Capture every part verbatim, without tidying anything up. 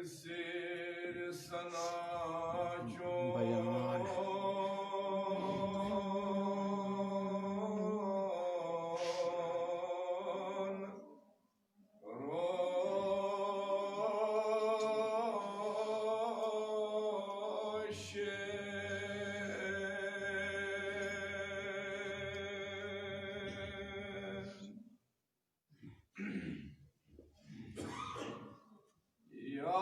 سیر ثنا چون بیان۔ روشن۔ یا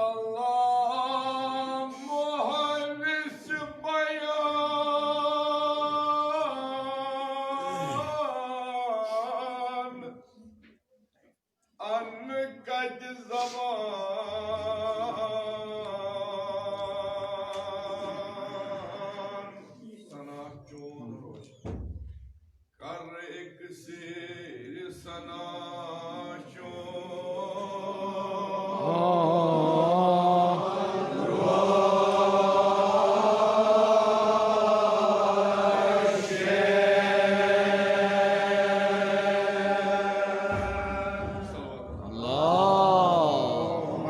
اللہ محوث بیان، ان کتہِ زبان۔ ثنا چون روشن۔ کر اکسیر ثنا چون۔ اللهم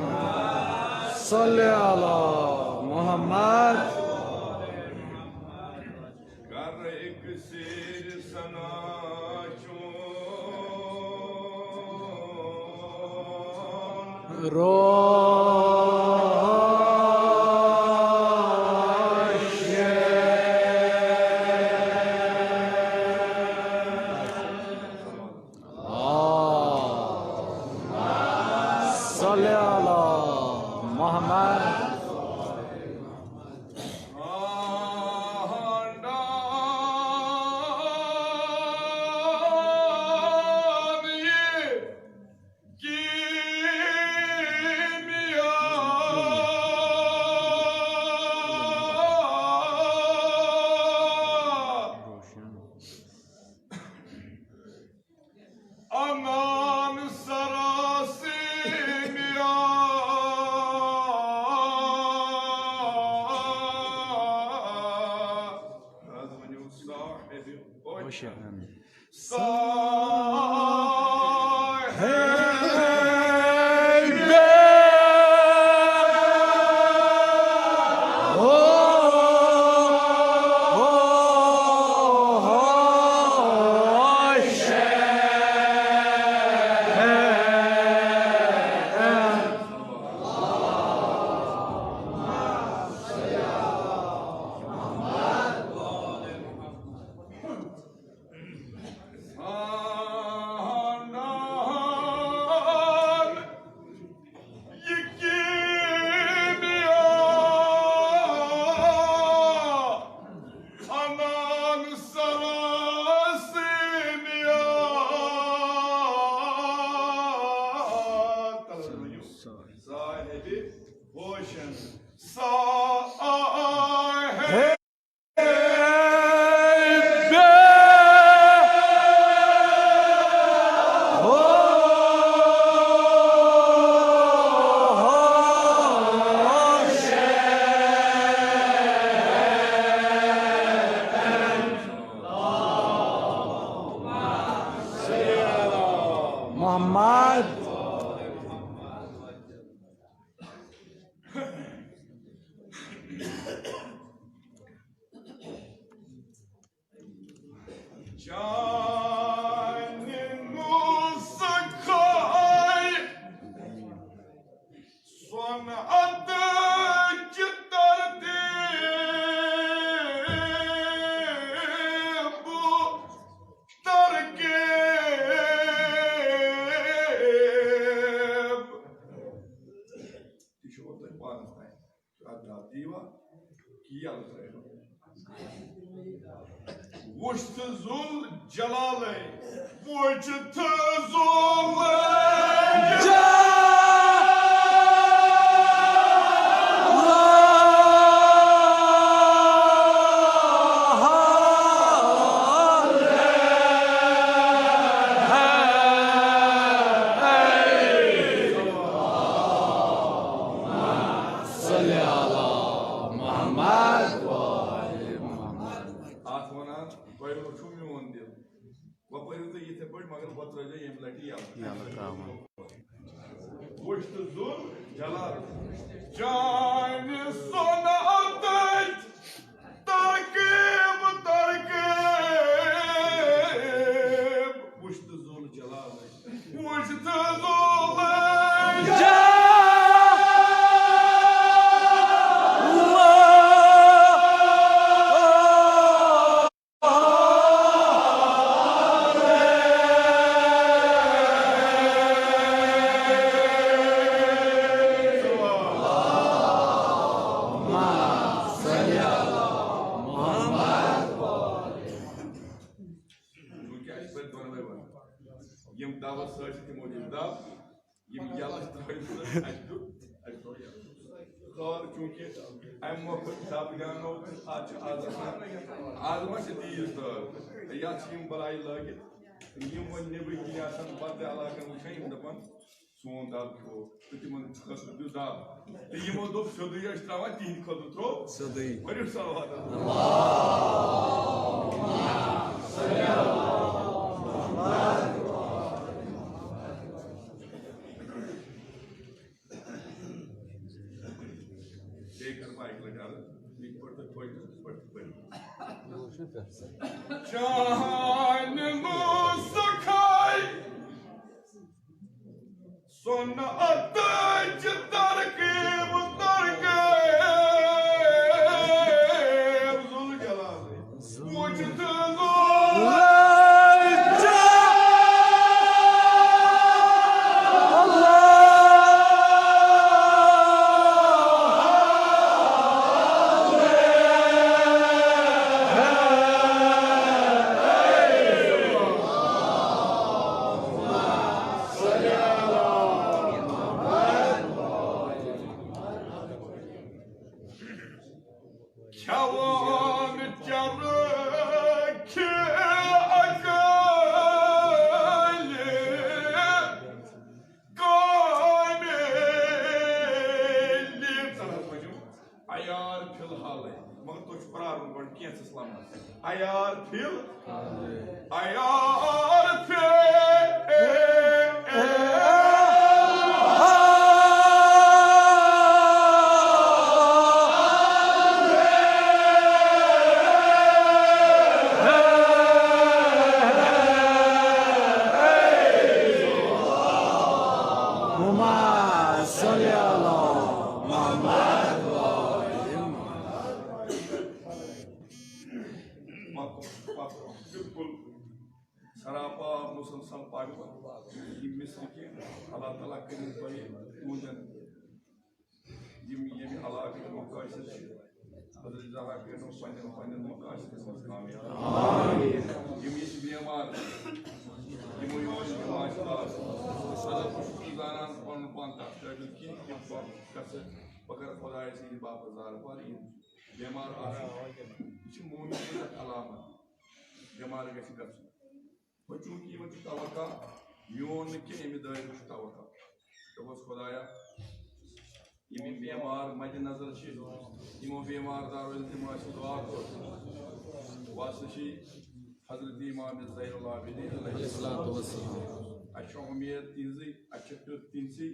صل على محمد۔ کر اکسیر ثنا چون۔ روشن۔ اللهم صل على محمد۔ انان سراسیمیا۔ از ؤنِو صاحب ہوش۔ صاحب۔ یہِ کیمیا انان سراسیمیا۔ صاحب ہوشن۔ صاحب۔ محمد۔ جانہِ نُسخہٕ صنعتٕچ ترتیٖب، ترکیب۔ تہِ چھُ تۄہہِ پانَس تام۔ اَتھ دَب دِیوا؟ کیل ترٛٲیِو۔ وٕچھ تہٕ ذُل جلالَے، وٕچھ تہٕ ذُل جلالَے۔ صلی علی محمد و آل محمد۔ اَتھ وَنان، تۄہہِ روٚچھوُ میون دِل۔ وۄنۍ پٔرِو تُہۍ یِتھَے پٲٹھۍ، مگر ہۄتھ ترٛٲیزیو ییٚمہِ لَٹہِ یَلہٕ۔ یَلہٕ ترٛاوُن۔ وٕچھ تہٕ ذُل چانہِ صنعتٕچ ترکیب، ترکیب۔ وٕچھ تہٕ زول جلالٕچ، وٕچھ تہٕ زول جلالٕچ۔ چونکہ اَسہِ پَزِ دۄنوَے وَنُن۔ یِم دَبَس سۭتۍ چھِ، تِمو دیُت دَب، یِم یَلَس ترٛٲوِتھ سۭتۍ، اَسہِ دیُت، اَسہِ ترٛوو یَلہٕ۔ خٲر، چونکہ اَمہِ مۄکھٕ دَب دیٛانو تہٕ اَتھ چھِ آز آسان، آز ما چھِ تیٖژ تۭر، تہٕ یَتھ چھِ یِم بَلایہِ لٲگِتھ، یِم وۄنۍ نیٚبٕرۍ کِنۍ آسان، بدلہِ علاقَن وٕچھان، یِم دَپان، سون دَب کھیوٚو تہٕ تِمن خٲطرٕ دیُت دَب۔ تہٕ یِمو دوٚپ، سیوٚدُے ٲسۍ ترٛاوان، تِہِنٛدِ خٲطرٕ ترٛوو۔ سیوٚدُے۔ پٔرِو صلوات۔ بیٚیہِ کَرٕ بہٕ اَکہِ لَٹہِ عرض، یِتھ پٲٹھۍ تۄہہِ خۄش گژھِ، تِتھ پٲٹھۍ پٔرِو۔ چانہِ نوٗسہٕ کھاے صنعتٕچ ترکیب، ترکیب۔ ذوالجلال۔ وجود ذوالجلال۔ کھٮ۪وان چرکھِ اکٲلۍ کامِلہِ۔ عیار فی الحالٕے، مگر تُہۍ چھِو پرٛارُن گۄڈٕ کینٛژھس لمحس۔ عیار فی ال-، عیار فی ال-، اللهم صل على محمد۔ پکو، پکو، بالکل سراپا مسلسل پکو۔ یہِ مصرِ کہِ اللہ تعالیٰ کٔرِنۍ تۄہہِ تُہنٛدٮ۪ن یِم ییٚمہِ علاقٕکۍ مقٲصد چھِ، حضرت زہرا کٔرِنو پننٮ۪ن پننٮ۪ن مقاصدن منٛز کامیاب۔ یِم ییٚتہِ بیمار، یِمو یور یِم علاج لاز، اگر بہٕ چھُس نہٕ زانان پنُن پان تتھ قٲبِل کینٛہہ، کہِ بہٕ گژھٕ، بہٕ کرٕ خۄدایہِ سٕنٛدِ باپتھ زارٕ پار، یِم بیمار آسن، یہِ چھِ مومن سٕنٛز اکھ علامت، بیمار گژھِ گژھُن۔ وۄنۍ چوٗنٛکہِ یِمن چھُ توقع، میون نہٕ کینٛہہ، اَمہِ دٲیرٕ چھُ توقع۔ دوٚپُس، خۄدایا، یِم یِم بیمار مدِ نظر چھِ، یِمو بیمار دارو ییٚلہِ تِم آسہِ دُعا کوٚر، واسطہٕ چھِ حضرت امام زین العابدین علیہ الصلوۃ والسلام۔ اَسہِ چھِ اُمید تِہنٛزٕے، اَسہِ چھِ پیوٚت تِہنٛدسٕے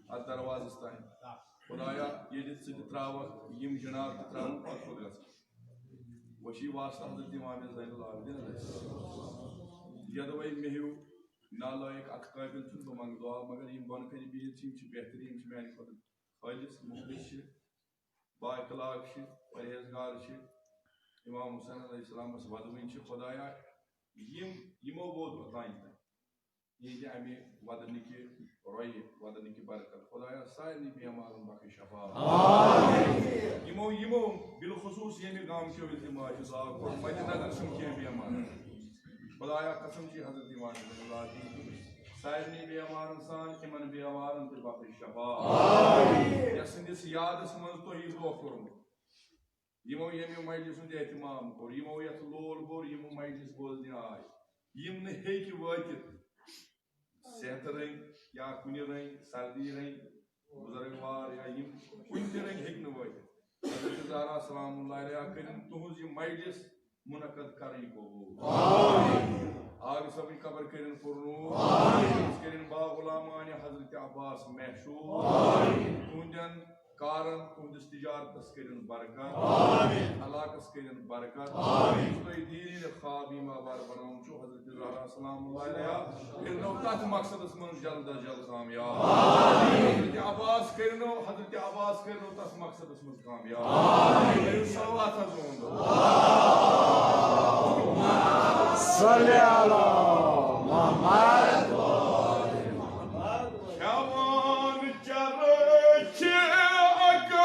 اَتھ دروازَس تام۔ خۄدایا، ییٚلہِ ژٕ تہِ ترٛاوَکھ، یِم جناب تہِ ترٛاوَن، پَتہٕ کوٚت گژھن؟ وۄنۍ چھِ یہِ واسطہٕ حضرت امام زین العابدین علیہ السلام۔ یَدوَے مےٚ ہیوٗ نالٲیِق اَتھ قٲبِل چھُس بہٕ منٛگہٕ دُعا، مگر یِم بۄنہٕ کَنہِ بِہِتھ چھِ، یِم چھِ بہتریٖن، یِم چھِ میٛانہِ خٲطرٕ خٲلص مُخلص چھِ، با اخلاق چھِ، پرہیزگار چھِ، امام حسین علیہ السلامَس وَدوٕنۍ چھِ۔ خۄدایا، یِم، یِمو ووت اوٚتام تام۔ یِہنٛدِ اَمہِ وَدنٕکہِ رۄیہِ، وَدنٕکہِ برکت۔ خۄدایا، سارنٕے بیمارن بخش شفا۔ یِمو، یِمو بالخصوص ییٚمہِ گامہٕ کیو التماس چھُ دعا کوٚرمُت، مدِ نظر چھُم کینٛہہ بیمار۔ خۄدایا، قسم چھِ حضرت امام رضی اللہ عنہ، سارنٕے بیمارن سان، یِمن بیمارن تہِ بخش شفا۔ یَس سٕنٛدِس یادس منٛز تۄہہِ یہِ دۄہ کوٚرمُت۔ یِمو ییٚمہِ مجلس ہُنٛد اہتمام کوٚر، یِمو یَتھ لول بوٚر، یِمو مجلس بوزنہِ آے، یِم نہٕ ہیٚکۍ وٲتِتھ، صحتہٕ رٔنٛگۍ یا کُنہِ رٔنٛگۍ، سردی رٔنٛگۍ، بُزرگوار یا یِم کُنہِ تہِ رٔنٛگۍ ہیٚکۍ نہٕ وٲتِتھ۔ حضرت زہرا سلام اللہ علیہا کٔرِن تُہٕنٛز یہِ مجلس منعقد کرٕنۍ قبول۔ آمین۔ آغہٕ صٲبٕنۍ قبر کٔرِن پُرنوٗر۔ آمین۔ کٔرِن با غلامانِ حضرت عباس محشوٗر۔ آمین۔ تُہنٛدٮ۪ن کارن تُہنٛدِس تجارتس کٔرِن برکت۔ آمین۔ علاقس کٔرِن برکت۔ آمین۔ یُس تۄہہِ دیٖن خواب یِم آبار بناوُن چھُ، حضرت زہرا سلام اللہ علیہا کٔرنو تتھ مقصدس منٛز جلد از جلد کامیاب۔ آمین۔ حضرت عباس کٔرنو، حضرت عباس کٔرنو تتھ مقصدس منٛز کامیاب۔ آمین۔ کٔرِو صلوات حض اُہُنٛد۔ صلی علی محمد۔ کھٮ۪وان چرٕے چھِ اکٲے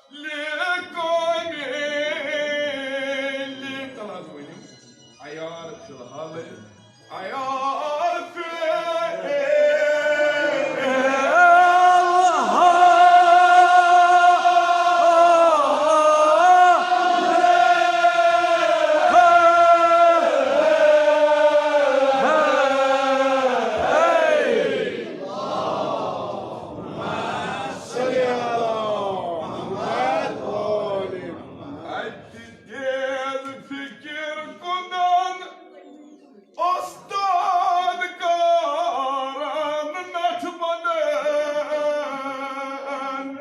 لیکومے لیکلس ؤنِو عیار فی الحال عیار فی صلی علی محمد۔ اَتہِ تیز فِکِر کُنَن اُستاد کارَن نَٹھ بَنَن۔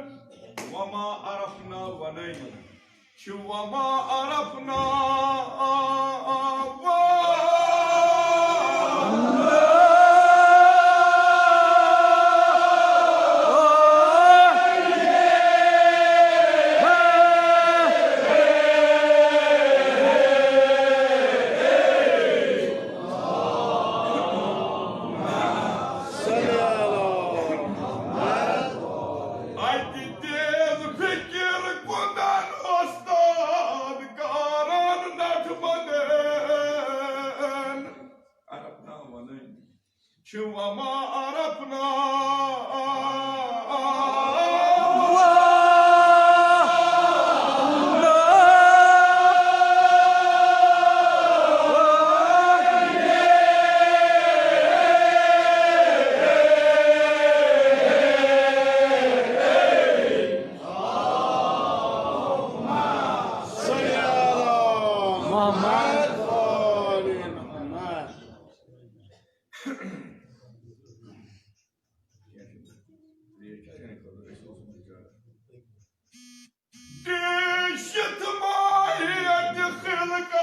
وَما عَرَفْنَا وَنَن۔ چھُ وَما عَرَفْنَا۔ اَتہِ تیز فِکِر کُنَن اُستاد کارَن نَٹھ بَنَن۔ عرفنا وَنَن۔ چھُ وَما عَرَفْنَا۔ دیٖشت ماہیت خلقت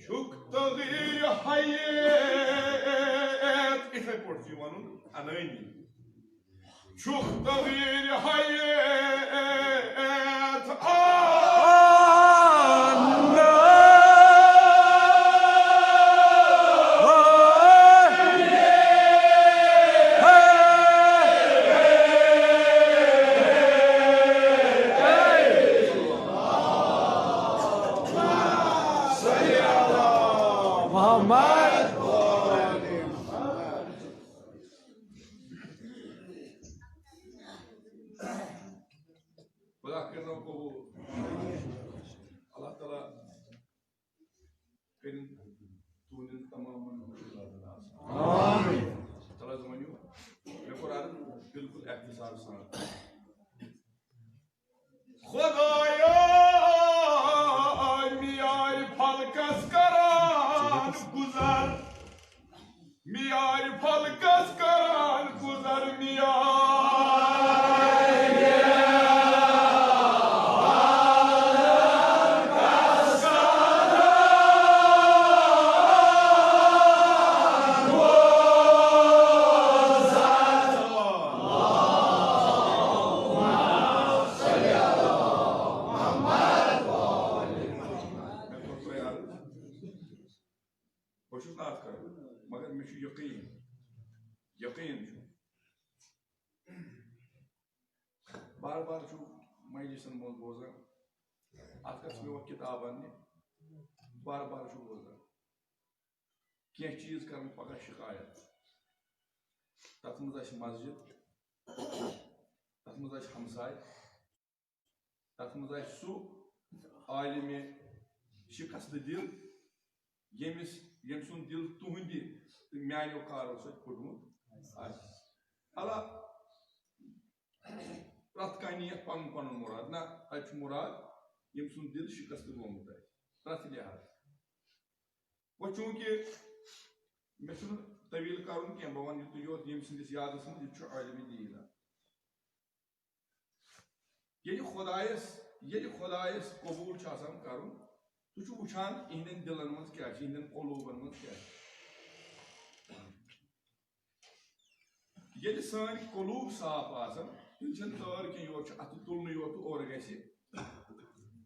چھُکھ تغیٖر حیات۔ یِتھَے پٲٹھۍ چھُ یہِ وَنُن اَنٲنی۔ چھُکھ تغیٖر حیات۔ محمد۔ خدا کٔرِنو قبوٗل۔ اللہ تعالیٰ کٔرِن تُہٕنٛدٮ۪ن تمامَن مُشکِلاتَن آسان۔ آمین۔ تَلہٕ حظ ؤنِو، مےٚ کوٚر عرض، بالکل اختصار سان۔ خدایا، میٛانہِ فلکس کران گُزر۔ میٛانہِ فلکس کران گُزر، میٛانہِ بہٕ چھُس نہٕ اَتھ کران، مگر مےٚ چھُ یقیٖن، یقیٖن چھُ۔ بار بار چھُ مجلسن منٛز بوزان، اَتھ کَتھ چھِ مےٚ وۄنۍ کِتاب اَننہِ، بار بار چھُ بوزان۔ کینٛہہ چیٖز کَرَن پَگاہ شِکایت، تَتھ منٛز آسہِ مسجد، تَتھ منٛز آسہِ ہمساے، تَتھ منٛز آسہِ سُہ عالمِ شِکست دِل، ییٚمِس، ییٚمۍ سُنٛد دِل تُہٕنٛدِ تہٕ میٛانیو کارو سۭتۍ پھُٹمُت آسہِ۔ اللہ، پرٛٮ۪تھ کانٛہہ نِیَتھ پَنُن پَنُن مُراد۔ نہ، اَتہِ چھُ مُراد ییٚمۍ سُنٛد دِل شِکست گوٚمُت آسہِ، پرٛٮ۪تھ لحاظ۔ وۄنۍ چوٗنٛکہِ مےٚ چھُنہٕ طویل کرُن کینٛہہ، بہٕ ونہٕ یُتُے یوت ییٚمہِ سٕنٛدِس یادس منٛز، یہِ تہِ چھُ عٲلمِ دیٖن۔ ییٚلہِ خۄدایس، ییٚلہِ خۄدایس قبوٗل چھُ آسان کرُن، سُہ چھُ وٕچھان یِہنٛدٮ۪ن دِلن منٛز کیٛاہ چھُ، یِہنٛدٮ۪ن قلوٗبن منٛز کیٛاہ چھُ۔ ییٚلہِ سٲنۍ قلوٗب صاف آسن، تیٚلہِ چھَنہٕ تٲر کینٛہہ، یورٕ چھُ اَتھٕ تُلنہٕ یوت تہٕ اورٕ گژھِ،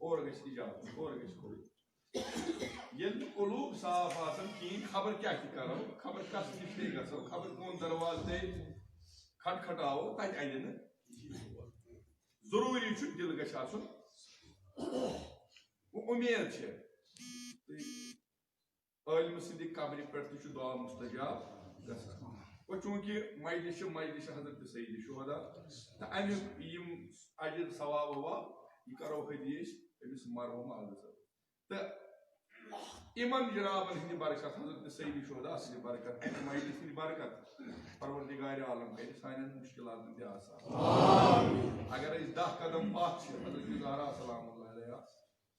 اورٕ گژھِ اِجابت، اورٕ گژھِ قبوٗل۔ ییٚلہِ نہٕ قلوٗب صاف آسن کِہیٖنۍ، خبر کیٛاہ تہِ کرو، خبر کس نِش تہِ گژھو، خبر کون دروازٕ تہِ کھٹکھٹاوو، تَتہِ اَنہِ نہٕ۔ ضروٗری چھُ دِل گژھِ آسُن۔ وۄنۍ اُمید چھِ، عٲلمہٕ سٕنٛدِ قبرِ پٮ۪ٹھ تہِ چھُ دعا مستجاب گژھان۔ وۄنۍ چوٗنٛکہِ مجلس چھِ مجلس حضرت سید شہدا، تہٕ اَمیُک یِم اجر ثواب وواب، یہِ کرو حدیث أمِس مرحوم عبدالصبر۔ تہٕ یِمن جنابن ہٕنٛدِ برکت، حضرت سید شہدا سٕنٛدِ برکت، اَمہِ مجلس ہٕنٛدِ برکت، پروردگار عالم کرِ سانٮ۪ن مشکلاتن تہِ آسان۔ اگر أسۍ دَہ قدم پتھ چھِ، حضرت زہرا سلام اللہ علیہا،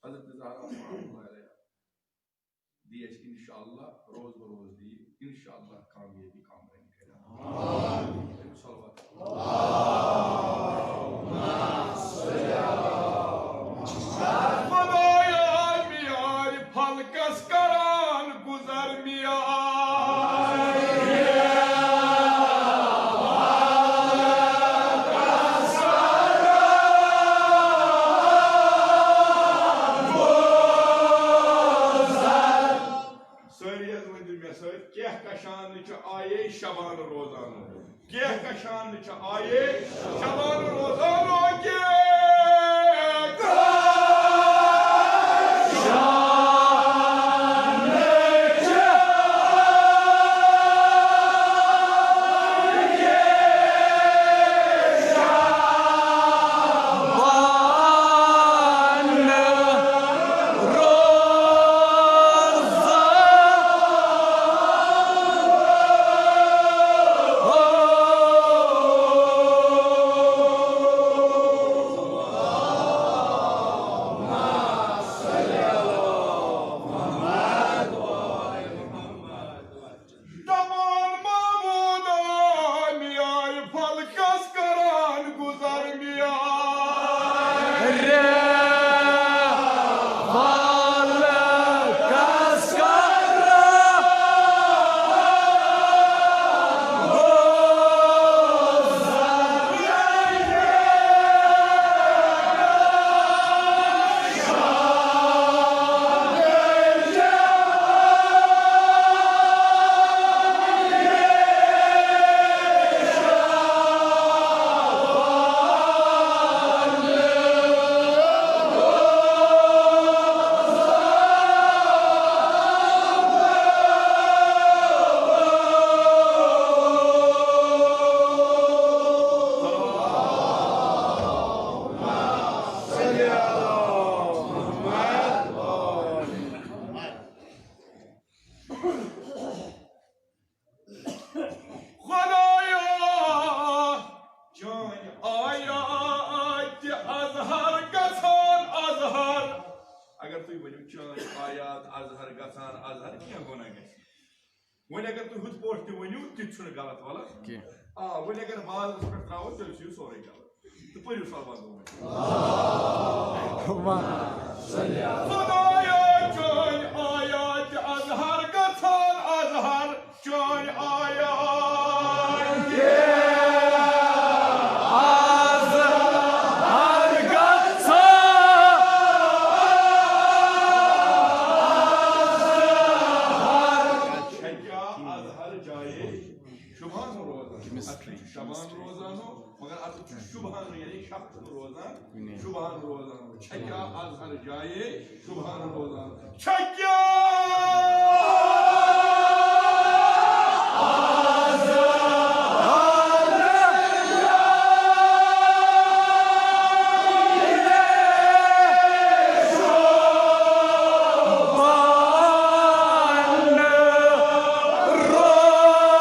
حضرت زہرا سلام اللہ علیہا، دی اَسہِ انشاءاللہ، روز بہ روز دی انشاءاللہ کامیٲبی کامرٲنی کرِ۔ آمین۔ صلوات۔ خدایا میارِ فلکس کران گُزر میارِ۔ سٲری حظ ؤنِو مےٚ سۭتۍ، کیٛاہ کشان چھِ آیے شبان روزان۔ کیٛاہ کشان چھِ آیے شبان روزان۔ کیٛاہ کشان چھِ آیے شبان روزان۔ دپان محمود آ، میانہِ فلکس کران گُزر میانہِ فلکس کران گُزر۔ خدایا، چٲنۍ آیات تہِ اظہر گژھان اظہر۔ اگر تُہۍ ؤنِو، چٲنۍ آیات اظہر گژھان اظہر، کینٛہہ گۄناہ گژھِ نہٕ۔ وۄنۍ اگر تُہۍ ہُتھ پٲٹھۍ تہِ ؤنِو، تہِ چھُنہٕ غلط، غلط؟ کینٛہہ۔ آ، وۄنۍ اگر بازرس پٮ۪ٹھ ترٛاوو، تیٚلہِ چھُ یہِ سورُے غلط۔ تہٕ پٔرِو صلوات گۄڈٕ۔ اللہُمَّ صَلِّ عَلَى خدایا، چٲنۍ آیات تہِ اظہر گژھان اظہر، چٲنۍ آیات تہِ اظہر گژھان اظہر۔ چھےٚ کیٛاہ اظہر جایے شبان روزان؟ اَتھ چھُ شبان روزان ہو، مگر اَتھ چھُ شبان، یعنی شخص روزان، شبان روزان۔ چھےٚ کیٛاہ اظہر جایے شبان روزان؟ چھےٚ کیٛاہ اظہر جایے شبان روزان؟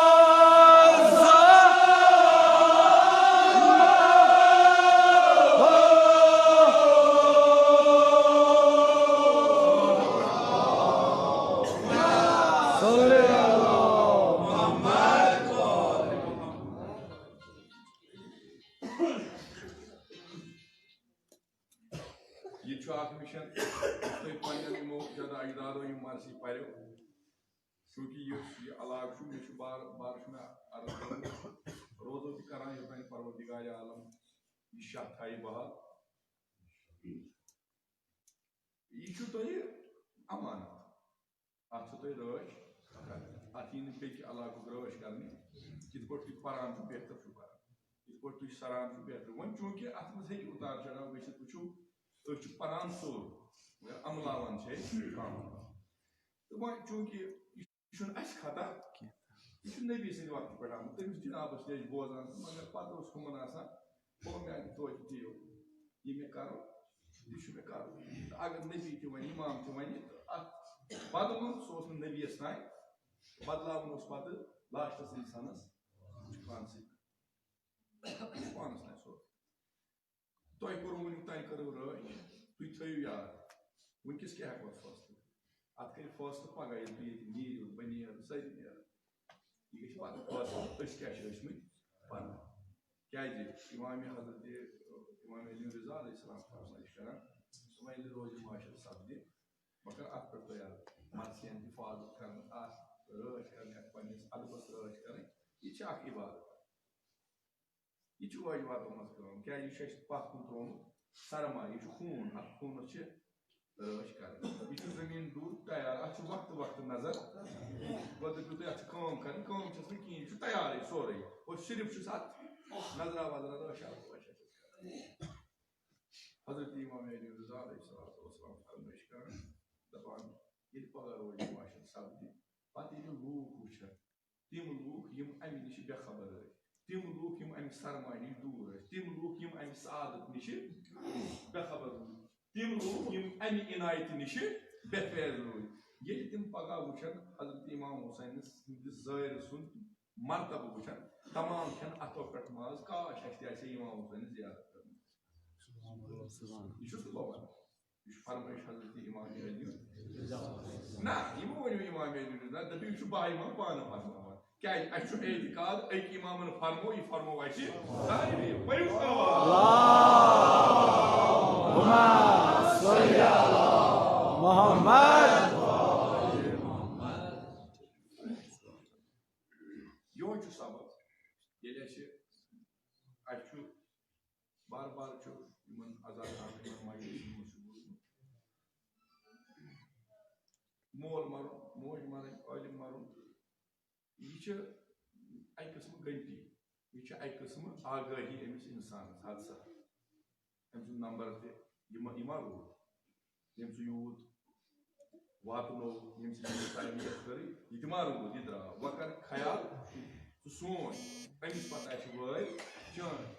چھُ اکھ مِشن، تُہۍ پننٮ۪ن یِمو جدو اجدادو یِم مرثی پریو، چوٗنٛکہِ یُس یہِ علاقہٕ چھُ، مےٚ چھُ بار بار چھُ مےٚ عرض کوٚرمُت، روزو تہِ کران یوٚتام پروردگار عالم یہِ شاہ تھایہِ بحال۔ یہِ چھُ تۄہہِ امانت۔ اتھ چھُ تۄہہِ رٲچھ کرٕنۍ۔ اتھ یی نہٕ بیٚکہِ علاقُک رٲچھ کرنہٕ۔ کِتھ پٲٹھۍ تُہۍ پران چھِو، بہتر چھِو پران۔ کِتھ پٲٹھۍ تُہۍ سران چھِو، بہتر۔ وۄنۍ چوٗنٛکہِ اتھ منٛز ہیٚکہِ اُتار چڑاو گٔژھِتھ، وٕچھِو، أسۍ چھِ پران سوٚر، مگر عملاوان چھِ أسۍ کم۔ تہٕ وۄنۍ چوٗنٛکہِ یہِ چھُنہٕ اَسہِ خطا، یہِ چھُ نبی سٕنٛدِ وقتہٕ پٮ۪ٹھ آمُت۔ تٔمِس جنابس چھِ أسۍ بوزان، مگر پتہٕ اوس ہُمن آسان، ہُہ میانہِ توتہِ دِیو، یہِ مےٚ کرُن، یہِ چھُ مےٚ کرُن۔ تہٕ اگر نبی تہِ وَنہِ، امام تہِ وَنہِ، تہٕ اتھ بدلُن، سُہ اوس نہٕ نبیَس تام، بدلاوُن اوس پتہٕ لاسٹس انسانس پانسٕے تام۔ پانس تام سورُے۔ تۄہہِ کوٚروٕ وُنیُک تام کٔرٕو رٲچھ، تُہۍ تھٲیِو یاد، وٕنکیٚس کیٛاہ ہٮ۪کو أسۍ فٲصلہٕ کٔرِتھ؟ اتھ کٔرِو فٲصلہٕ پگاہ، ییٚلہِ تُہۍ ییٚتہِ نیٖرِو، بہٕ نیرٕ، سٲری نیرن۔ یہِ گژھِ پتہٕ فٲصلہٕ، أسۍ کیٛاہ چھِ ٲسۍ مٕتۍ پران۔ کیٛازِ؟ امام حضرت، امام علی رضا علیہ السلام فرمٲیش کران، وۄنۍ ییٚلہِ روزِ محشر سپدِ، بہٕ کرٕ اتھ پٮ۪ٹھ تیار، مرثین حفاظت کرنہٕ، اتھ رٲچھ کرنہٕ، اتھ پننِس ادبس رٲچھ کرٕنۍ، یہِ چھِ اکھ عبادت۔ یہِ چھُ واجباتو منٛز کٲم، کیٛازِ یہِ چھُ اَسہِ پَتھ کُن ترٛوومُت سرما، یہِ چھُ خوٗن، اَتھ خوٗنَس چھِ رٲچھ کَرٕنۍ۔ یہِ چھُ زٔمیٖن دوٗر تیار، اَتھ چھُ وقتہٕ وقتہٕ نظر، گۄڈٕ دٔپِو تُہۍ اَتھ چھِ کٲم کَرٕنۍ، کٲم چھَس نہٕ کِہیٖنۍ، یہِ چھُ تیارٕے سورُے، اور صرف چھُس اَتھ نظرا وظرا رٲچھا وٲچھا چھَس کَرٕنۍ۔ حضرت امام علی رضا علیہ الصلوۃ والسلام فرمٲیش کَران، دَپان، ییٚلہِ پگاہ روزِ محشر سپدِ، پَتہٕ ییٚلہِ لوٗکھ وٕچھَن، تِم لوٗکھ یِم اَمہِ نِش بے خبر ٲسۍ، تِم لوٗکھ یِم اَمہِ سرما نِش دوٗر ٲسۍ، تِم لوٗکھ یِم اَمہِ سعادت نِش بے خبر روٗدۍ، تِم لوٗکھ یِم اَمہِ عنایتہِ نِش بے فیض روٗدۍ، ییٚلہِ تِم پگاہ وٕچھن حضرت امام حسین سٕنٛدِس زٲرِ سُنٛد مرتبہٕ وٕچھن، تمام کھٮ۪ن اَتھو پٮ۪ٹھ ماز، کاش اَسہِ تہِ آسہِ ہے امام حسین زیارت کٔرمٕژ۔ یہِ چھُس نہٕ بہٕ وَنان۔ یہِ چھُ فرمٲیش حضرت امام علی۔ نہ، یہِ مہٕ ؤنِو امام علی رضا، دٔپِو، یہِ چھُ بہٕ امام پانہٕ فرماوان۔ کیٛازِ؟ اَسہِ چھُ اعتقاد، أکۍ امامن فرموو، یہِ فرموو اَسہِ سارنٕے۔ پٔرِو سلام۔ اللہم صل علی محمد۔ یِہوٚے چھُ سبب، ییٚلہِ اَسہِ، اَسہِ چھُ بار بار چھُ یِمن عزا خانن، یِمن مجلسن منٛز چھُ بوٗزمُت، مول مَرُن، موج مَرٕنۍ، عٲلِم مَرُن، یہِ چھِ اَکہِ قٕسمہٕ گنتی، یہِ چھِ اَکہِ قٕسمہٕ آگٲہی أمِس اِنسانَس، حادثہ، أمۍ سُنٛد نمبر تہِ، یہِ ما، یہِ ما روٗد۔ ییٚمۍ سُہ یوٗت واتنوو، ییٚمۍ سٕنٛز ییٖژ تربیت کٔرٕے، یہِ تہِ ما روٗد، یہِ درٛاو۔ وۄنۍ کر خیال، ژٕ سونٛچ، أمِس پتہٕ آسہِ وٲرۍ چٲنۍ۔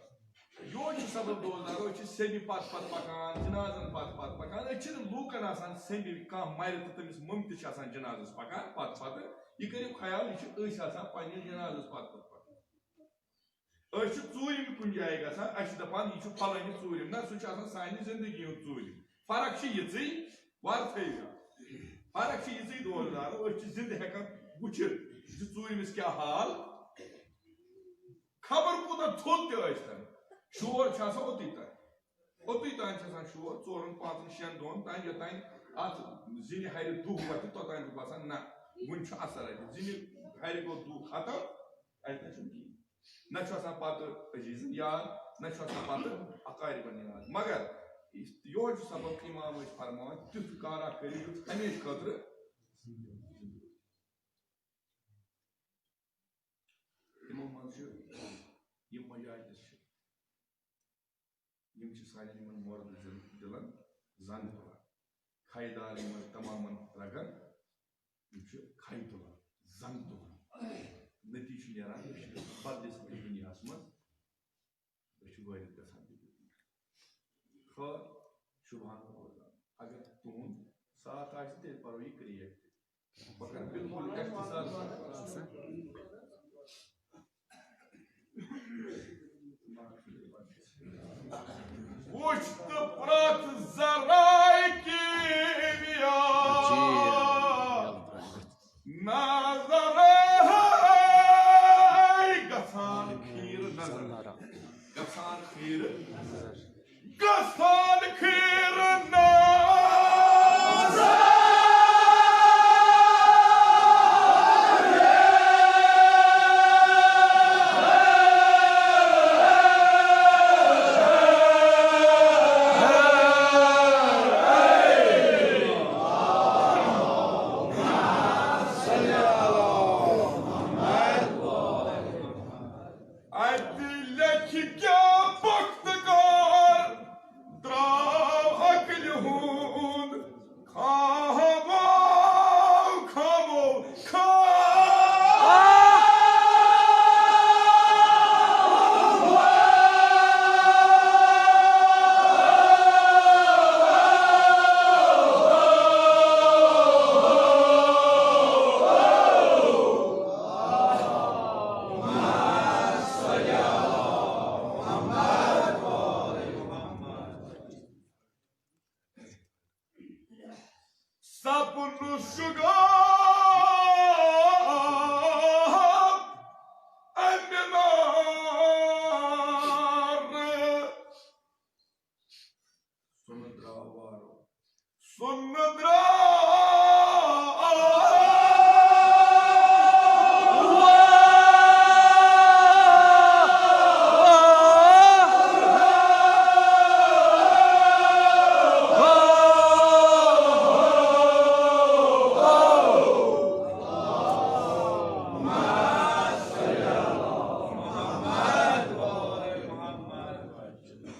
یوٚہَے چھُ سبب دوستارو، أسۍ چھِ سیٚمہِ پتہٕ پتہٕ پکان، جنازن پتہٕ پتہٕ پکان۔ أسۍ چھِنہٕ لوٗکن آسان سیٚمہِ، کانٛہہ مرِ تہٕ تٔمِس مُمتہِ چھِ آسان جنازس پکان پتہٕ پتہٕ۔ یہِ کٔرِو خیال، یہِ چھِ أسۍ آسان پننِس جنازس پتہٕ پتہٕ پکان۔ أسۍ چھِ ژوٗرِم کُنہِ جایہِ گژھان، اَسہِ چھِ دَپان، یہِ چھُ فلٲنی ژوٗرِم۔ نہ، سُہ چھُ آسان سانہِ زِندگی ہُنٛد ژوٗرِم۔ فرق چھِ یِژٕے، وارٕ تھٲیِو یاد۔ فرق چھِ یِژٕے، دوستارو، أسۍ چھِ زِندٕ ہٮ۪کان وٕچھِتھ، یہِ چھُ ژوٗرِمِس کیٛاہ حال۔ خبر کوٗتاہ تھوٚد تہِ ٲسۍتَن، شور چھُ آسان اوٚتُے تام۔ اوٚتُے تام چھُ آسان شور، ژورَن، پانٛژَن، شٮ۪ن دۄہَن تام، یوٚتام اَتھ زِنہِ ہَرِ دُہ وَتھِ، توٚتام چھُ باسان، نہ، وٕنہِ چھُ اثر اَتہِ۔ زِنہِ ہَرِ گوٚو دُہ ختم، اَتہِ نہ چھُنہٕ کِہیٖنۍ۔ نہ چھُ آسان پتہٕ عزیزن یاد، نہ چھُ آسان پتہٕ اقاربن یاد۔ مگر یُس، یِہوٚے چھُ سبب، امام ٲسۍ فرماوان، تیُتھ کارا کٔرِو، یُتھ ہمیشہِ خٲطرٕ۔ تِمو منٛز چھُ یِم مجالس چھِ، یِم چھِ سانٮ۪ن یِمن مۄردٕ دِل-، دِلن زنگ تُلان۔ کھیہِ دار یِمن تمامن رگن، یِم چھِ کھیہِ تُلان، زنگ تُلان۔ نتیجہٕ چھُ نیران، أسۍ چھِ گژھان بدلِس أکِس دُنیاہس منٛز، أسۍ چھِ وٲرِتھ گژھان۔ خٲر، شُبہان روزان۔ اگر تُہُنٛد ساتھ آسہِ، تیٚلہِ پرو یہِ کرٛیک تہِ۔ بہٕ کرٕ بالکل اختصار سان۔ وُچھ تہٕ پرٛٮ۪تھ ذرائع کیمیا نظر گژھان خیٖر نظر، گژھان خیٖر، گژھان خیٖر نظر۔ شُگو امہِ نارٕ۔ سُنہٕ درٛاو وارٕ۔ سُنہٕ درٛاو۔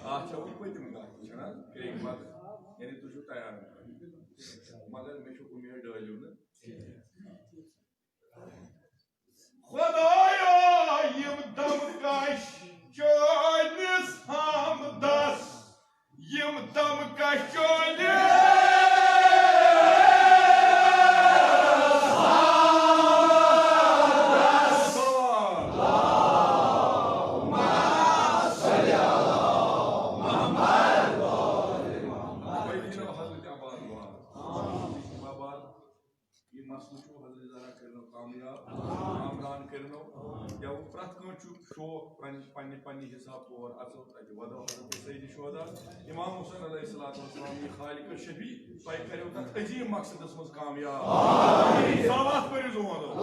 اَتھ چھا وۄنۍ پٔتِم کَتھ، چھَنا؟ کرٛیٚکہِ پَتہٕ، یعنی تُہۍ چھِو تیار۔ مگر مےٚ چھُ اُمید ڈٲلِو نہٕ۔ خۄدایا، یِم دم کش چٲنِس حمدس، یِم دم کش چٲنِس حمدس۔ وۄنۍ دِیِو حضرت عباس دُعا۔ عباس، یہِ مسلہٕ چھُ حضرت زہرا کٔرنو کامیاب، عامران کٔرنو، یا وۄنۍ پرٛٮ۪تھ کانٛہہ چھُ شوق پننہِ، پننہِ، پننہِ حساب اور اژو تتہِ ودو حضرت سید شہدا امام حسین علیہ الصلوۃ والسلام، یہِ خالق شفیع، تۄہہِ کریو تتھ عظیم مقصدس منٛز کامیاب۔ صلوات پٔرِو زور۔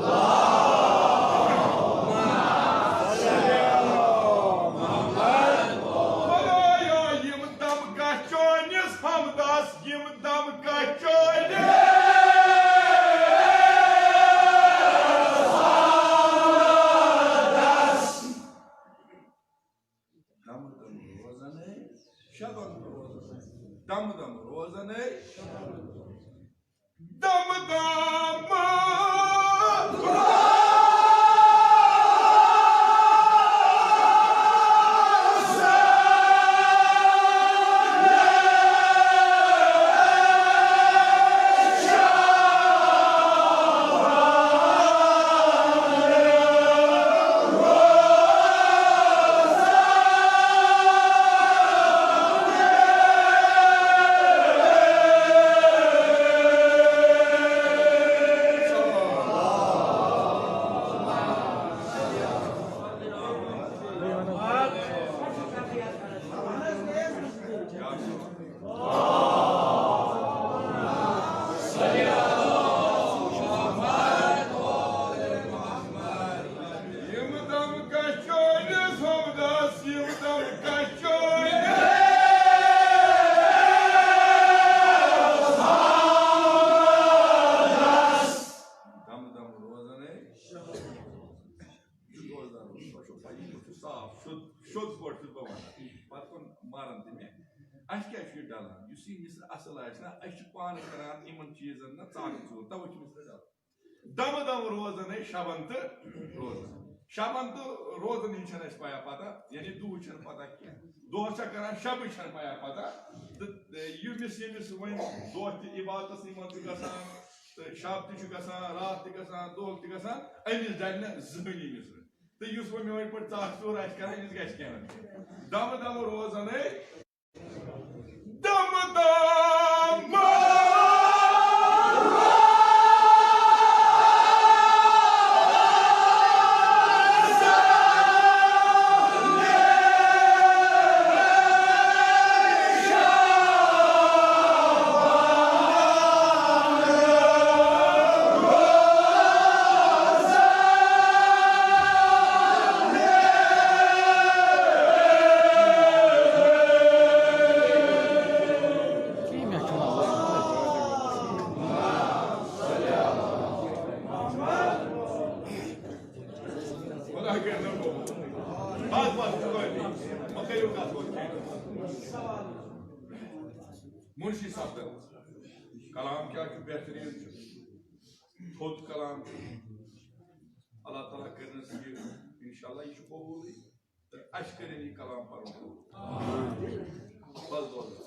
خدایا، یِم دم کش چٲنِس حمدس، یِم دم کش چٲنِس حمدس۔ دم دم روزنے، شبن روزنے، دم دم روزنے، دم دم روزنے۔ یِم دم کش چٲنِس حمدس، یِم دم کش چٲنِس حمدس۔ دم دم روزنے۔ یہِ روزدار اوس، تۄہہِ چھو پَیی، بہٕ چھُس صاف، شوٚد، شوٚد پٲٹھۍ چھُس بہٕ وَنان۔ پَتہٕ کُن مارَن تہِ مےٚ۔ اَسہِ کیٛاہ چھُ یہِ ڈَلان؟ یُس یہِ مِصرٕ اَصٕل آسہِ نا، أسۍ چھِ پانہٕ کَران یِمَن چیٖزَن نا ژَکھ ژوٗر، تَوَے چھُ مِصرٕ ڈَلان۔ دَمہٕ دَم روزَن أسۍ شَبَن تہٕ روزَن۔ شَبَن تہٕ روزَن ہِنٛز چھَنہٕ اَسہِ پَیہ پَتہ، یعنی دُہٕچ چھَنہٕ پَتہ کینٛہہ۔ دۄہَس چھا کَران، شَبٕچ چھَنہٕ پَیہ پَتہ۔ تہٕ ییٚمِس ییٚمِس وۄنۍ دۄہ تہِ عبادتَس منٛز چھُ گژھان، تہٕ شب تہِ چھُ گژھان، راتھ تہِ گژھان، دۄہل تہِ گژھان، أمِس ڈَلہِ نہٕ زٕہٕنۍ أمِس۔ تہٕ یُس وۄنۍ میٲنۍ پٲٹھۍ ژاکھ ژوٗر آسہِ کران، أمِس گژھِ کینٛہہ نہ۔ دمہٕ دمہٕ روزان أسۍ۔ دمہٕ دمہٕ خۄداے کٔرِنو قبوٗل۔ بس، بس، خۄداے دِیِن۔ وۄنۍ کٔرِو کتھ وۄنۍ کینٛہہ۔ مُنشی صٲب، کلام کیٛاہ چھُ؟ بہتریٖن چھُ۔ تھوٚد کلام چھُ۔ اللہ تعالیٰ کٔرِنَس یہِ، انشاءاللہ، یہِ چھُ قبوٗلٕے۔ تہٕ اَسہِ کٔرِن یہِ کلام پَرُن قبوٗل۔ بس، بس۔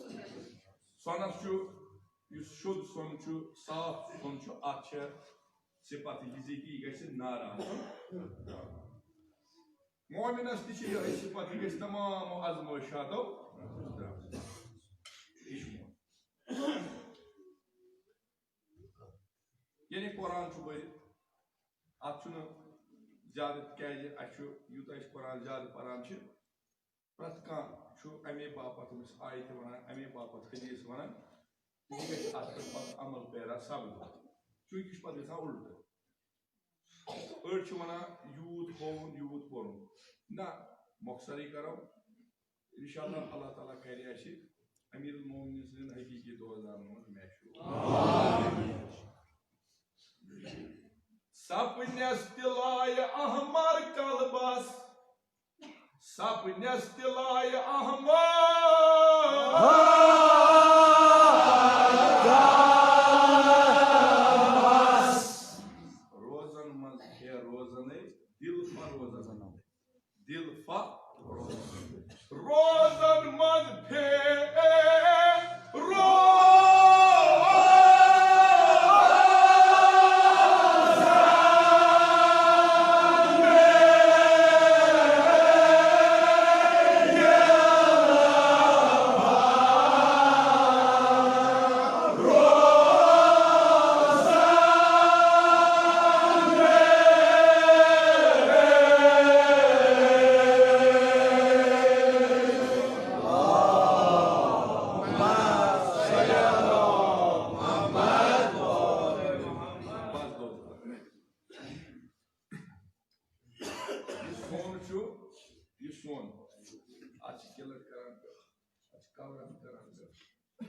سۄنَس چھُ، یُس شوٚد سۄن چھُ، صاف سۄن چھُ، اَتھ چھےٚ صفت یہِ زِ یہِ گژھِ نارٕ آسُن۔ مومنس تہِ چھِ یِہوٚے صفت، یہِ گژھِ تمام آزمٲیشاتو۔ یہِ چھُ مو-، یعنی قرآن چھُ پٔرِتھ، اَتھ چھُنہٕ زیادٕ، تِکیٛازِ اَسہِ چھُ، یوٗتاہ أسۍ قرآن زیادٕ پَران چھِ، پرٛٮ۪تھ کانٛہہ چھُ اَمے باپتھ أمِس آیتہِ وَنان، اَمے باپتھ حدیث وَنان، یہِ گژھِ اَتھ پٮ۪ٹھ پَتہٕ عمل پیرا ثابت گژھُن۔ چوٗنٛکہِ یہِ چھُ پَتہٕ گژھان اُلٹہٕ۔ أڑۍ چھِ وَنان، یوٗت ہووُن، یوٗت پوٚرُن۔ نہ، مۄخصرٕے کَرو۔ اِنشاءاللہ، اللہ تعالیٰ کَرِ اَسہِ امیر المومنین سٕنٛدٮ۪ن حقیٖقی دوستدارن منٛز محشوٗر۔ سپنس تہِ لایہِ احمر قلبس، سپنس تہِ لایہِ احمر قلبس۔ روزن منٛز ہے روزنے، دل فروزن۔ دل فروزن۔ روزن منٛز پھیرے روزن۔ یہِ سون چھُ، یہِ سون۔ اَتھ چھِ کِلَر کران، اَتھ چھِ کَورَن کران،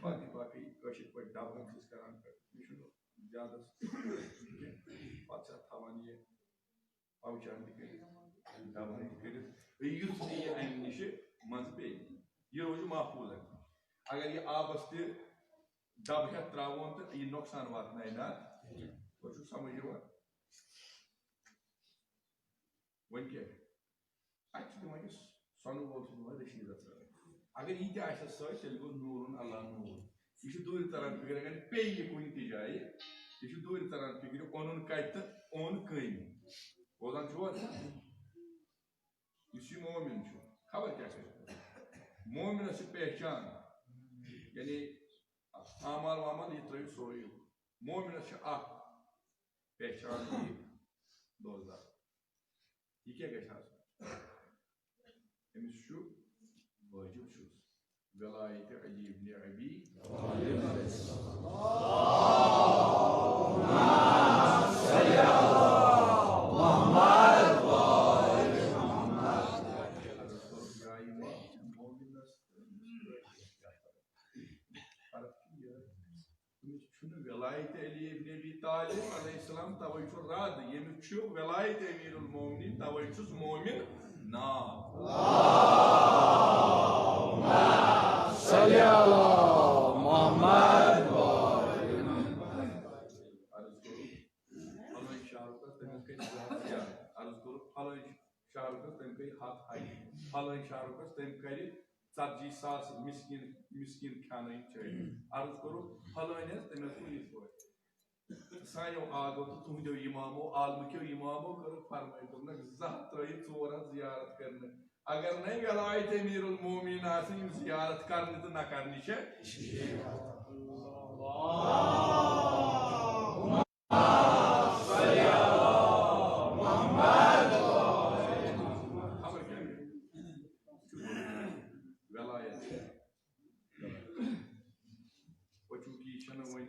باقٕے باقٕے کٲشِر پٲٹھۍ ڈَبہٕ ہن چھِس کران۔ یہِ چھُنہٕ زیادٕ کینٛہہ۔ پَتہٕ چھِ اَتھ تھاوان یہِ پاوچَن تہِ کٔرِتھ، ڈَبہٕ ہن تہِ کٔرِتھ۔ یُتھ نہٕ یہِ اَمہِ نِشہِ منٛزٕ پیٚیہِ، یہِ روزِ محفوٗظ اَتہِ۔ اگر یہِ آبَس تہِ ڈَبہٕ ہٮ۪تھ ترٛاوون تہٕ یہِ نۄقصان واتنایہِ نہٕ اَتھ کینٛہہ۔ تۄہہِ چھُو سَمٕجھ یِوان؟ وۄنۍ کیٛاہ؟ اَتہِ چھِ دِوان یہِ سۄنہٕ وول چھُ دِوان رٔشیٖد اَتھ سۭتۍ۔ اگر یہِ تہِ آسٮ۪س سۭتۍ، تیٚلہِ گوٚو نوٗرُن علی نوٗر۔ یہِ چھُ دوٗرِ تَران فِکرِ، اگر پیٚیہِ یہِ کُنہِ تہِ جایہِ، یہِ چھُ دوٗرِ تَران فِکرِ، اوٚنُن کَتہِ تہٕ اوٚن کٔمۍ۔ بوزان چھُو حظ؟ یُس یہِ مومِن چھُ، خبر کیٛاہ چھُ۔ مومِنَس چھِ پہچان، یعنی اعمال وعمال یہِ ترٛٲیِو سورُے۔ مومِنَس چھِ اَکھ پہچان یہِ دوزدار۔ یہِ کیٛاہ گژھِ آسُن؟ أمِس چھُ واجب چھُس ولایت علی ابن ابی طالب۔ فرق چھِ یہِ، أمِس چھُنہٕ ولایت علی ابن ابی طالب علیہ السلام، توے چھُ رد، ییٚمِس چھُ ولایت امیر المومنین، توے چھُس مومن ناو۔ صلی علی محمد۔ عرض کوٚرُکھ، فلٲنۍ شاہ رُخَس تٔمِس کٔرۍ زٕ ہَتھ زیارت۔ عرض کوٚرُکھ، فلٲنۍ شاہ رُخَس تٔمۍ کٔرۍ ہَتھ حج۔ فلٲنۍ شاہ رُخَس تٔمۍ کَرِ ژتجی ساس مسکین، مسکین کھیانٲوِتھ چٲوِتھ۔ عرض کوٚرُکھ، فلٲنۍ حظ، تٔمۍ حظ کوٚر یِتھ پٲٹھۍ۔ سانیو آگو تہٕ تُہنٛدیو امامو، عالمہٕ کیو امامو کٔرٕکھ فرمٲے، دوٚپنَکھ، زٕ ہَتھ ترٛٲیِتھ ژور ہَتھ زیارت کَرنہٕ۔ اگر نَے ولایت امیر المومنین آسٕنۍ، یِم زیارت کَرنہِ تہٕ نہ کَرنہِ چھےٚ۔ خبر کیٛاہ گٔے؟ ولایت۔ وۄنۍ چوٗنٛکہِ یہِ چھَنہٕ وۄنۍ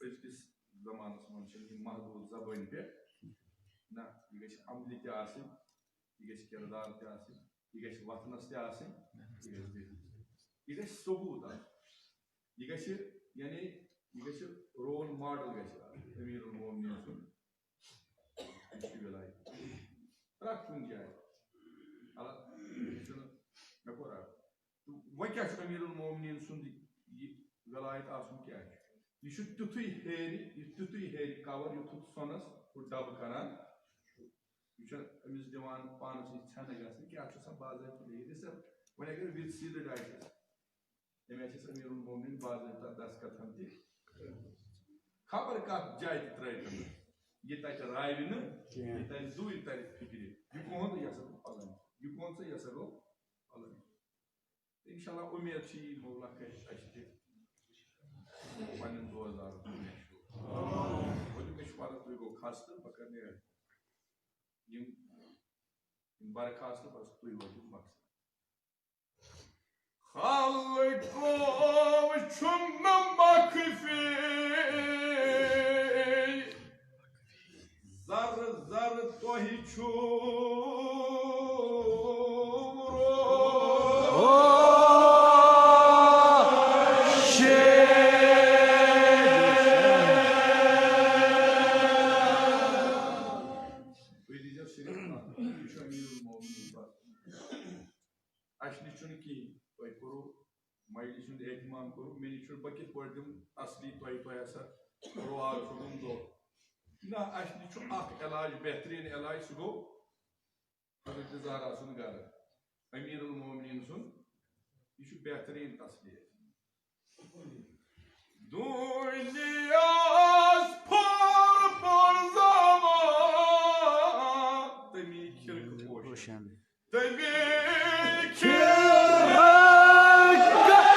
أزکِس زمانَس منٛز چھَنہٕ یہِ محدوٗد زبٲنۍ پٮ۪ٹھ۔ نہ، یہِ گژھِ عملہِ تہِ آسٕنۍ، یہِ گژھِ کِردار تہِ آسٕنۍ، یہِ گژھِ وَتھنَس تہِ آسٕنۍ، یہِ گژھِ بِہِتھ۔ یہِ گژھِ ثبوٗت آسُن۔ یہِ گژھِ، یعنی، یہِ گژھِ رول ماڈل گژھِ اکھ امیر المومنین سُنٛد۔ یہِ چھُ ولایت۔ پرٛٮ۪تھ کُنہِ جایہِ۔ الگ، یہِ چھُنہٕ، مےٚ کوٚر عرض۔ تہٕ وۄنۍ کیٛاہ چھُ امیر المومنین سُنٛد یہِ ولایت آسُن کیٛاہ چھُ؟ یہِ چھُ تیُتھُے ہیرِ، یہِ تیُتھُے ہیرِ کور، یُتھ سۄنَس ہُہ ڈَبہٕ کران۔ یہِ چھُ أمِس دِوان پانَس نِش ژھٮ۪نہٕ گژھنہٕ، کیٛاہ چھُ آسان باضٲبطہٕ لیکھِتھ؟ وۄنۍ اگر with sealed آسہِ، أمۍ آسہِ اَسہِ امیر المومنین باضٲبطہ دستخط ہن تہِ کٔرمٕتۍ۔ خبر کَتھ جایہِ تہِ ترٛٲوِتھ، یہِ تَتہِ راوِ نہٕ کینٛہہ۔ یہِ تَتہِ دوٗرِ تَرِ فِکرِ، یہِ کُہُنٛد، یہِ ہسا گوٚو فلٲنۍ، یہِ کُہُنٛد سا، یہِ ہسا گوٚو فلٲنۍ۔ انشاءاللہ اُمید چھِ یی مولا کَرِ اَسہِ تہِ پنٛنٮ۪ن دوستدارَن ہُنٛد مشہوٗر۔ ؤلِو، مےٚ چھُ پتہٕ تُہۍ گوٚو خستہٕ، بہٕ کَرٕ نیرٕ۔ یِم، یِم برخاست، بس تُہۍ وٲتِو مقصد۔ خلقو چھُنہٕ مخفی، زر زر تۄہہِ چھُو تُہۍ دیٖزیو صرف نظر، یہِ چھُ امیٖر المومنیٖن بس۔ اَسہِ نِش چھُنہٕ کِہیٖنۍ۔ تۄہہِ کوٚروٕ مجلس ہُنٛد اہتمام کوٚروٕ، مےٚ نِش چھُنہٕ، بہٕ کِتھ پٲٹھۍ دِمہٕ اصلی تۄہہِ، تۄہہِ ہسا کوٚروٕ آز صُبحن دۄہ۔ نہ، اَسہِ نِش چھُ اکھ علاج، بہتریٖن علاج، سُہ گوٚو حضرت زہرا سُنٛد گرٕ، امیر المومنین سُنٛد۔ یہِ چھُ بہتریٖن تسلی۔ دُنیاہَس پھوٚر پھوٚر زمان، تٔمی کھِلکہٕ پوشن۔ تٔمی کھِلکہٕ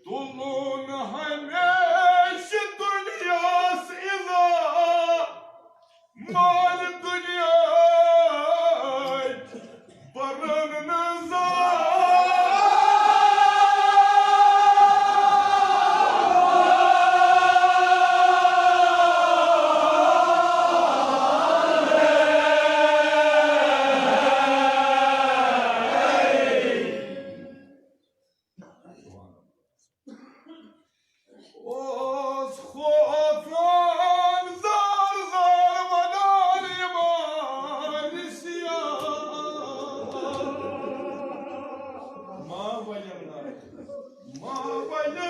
تُلُن ہمیشہٕ دُنیاہَس عزا، مال دُنیاہٕچ پرن نظر۔ اوس کھوژان زار زار ونان یِمن سیاہ۔ ما ولٮ۪ن نار، ما ولٮ۪ن۔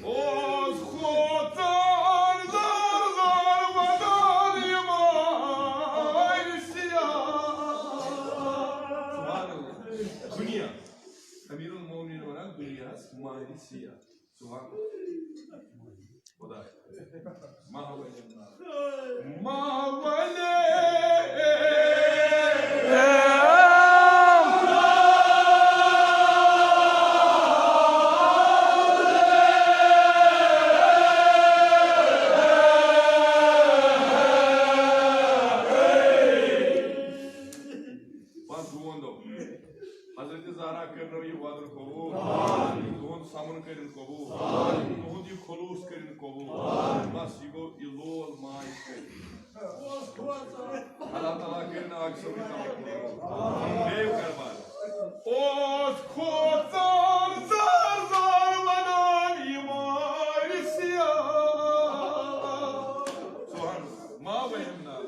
اوس کھوژان زار زار ودان یِمن سیاہ۔ سبحان اللہ۔ دُنیا، امیر المومنین ونان دُنیاہس ماہرِ سیاہ۔ سبحان اللہ۔ خدا۔ ماہ ولٮ۪ن نار۔ ماہ ولٮ۪ن۔ پتہٕ دُعا دوٚپ، حضرت زہرا کٔرِنو یہِ وعدٕ قبوٗل، تُہُنٛد سَمُن کٔرِن قبوٗل، تُہُنٛد یہِ خلوٗص کٔرِن قبوٗل۔ بس، یہِ گوٚو، یہِ لول ماے کٔرِن۔ اللہ تعالیٰ کٔرِن آز صٲبٕنۍ توکل قبوٗل۔ بیٚیہِ کَر بار۔ اوس کھوژان زار زار وَنان یہِ مارِ سیاہ۔ سبحان اللہ۔ ما وَنٮ۪م ناو۔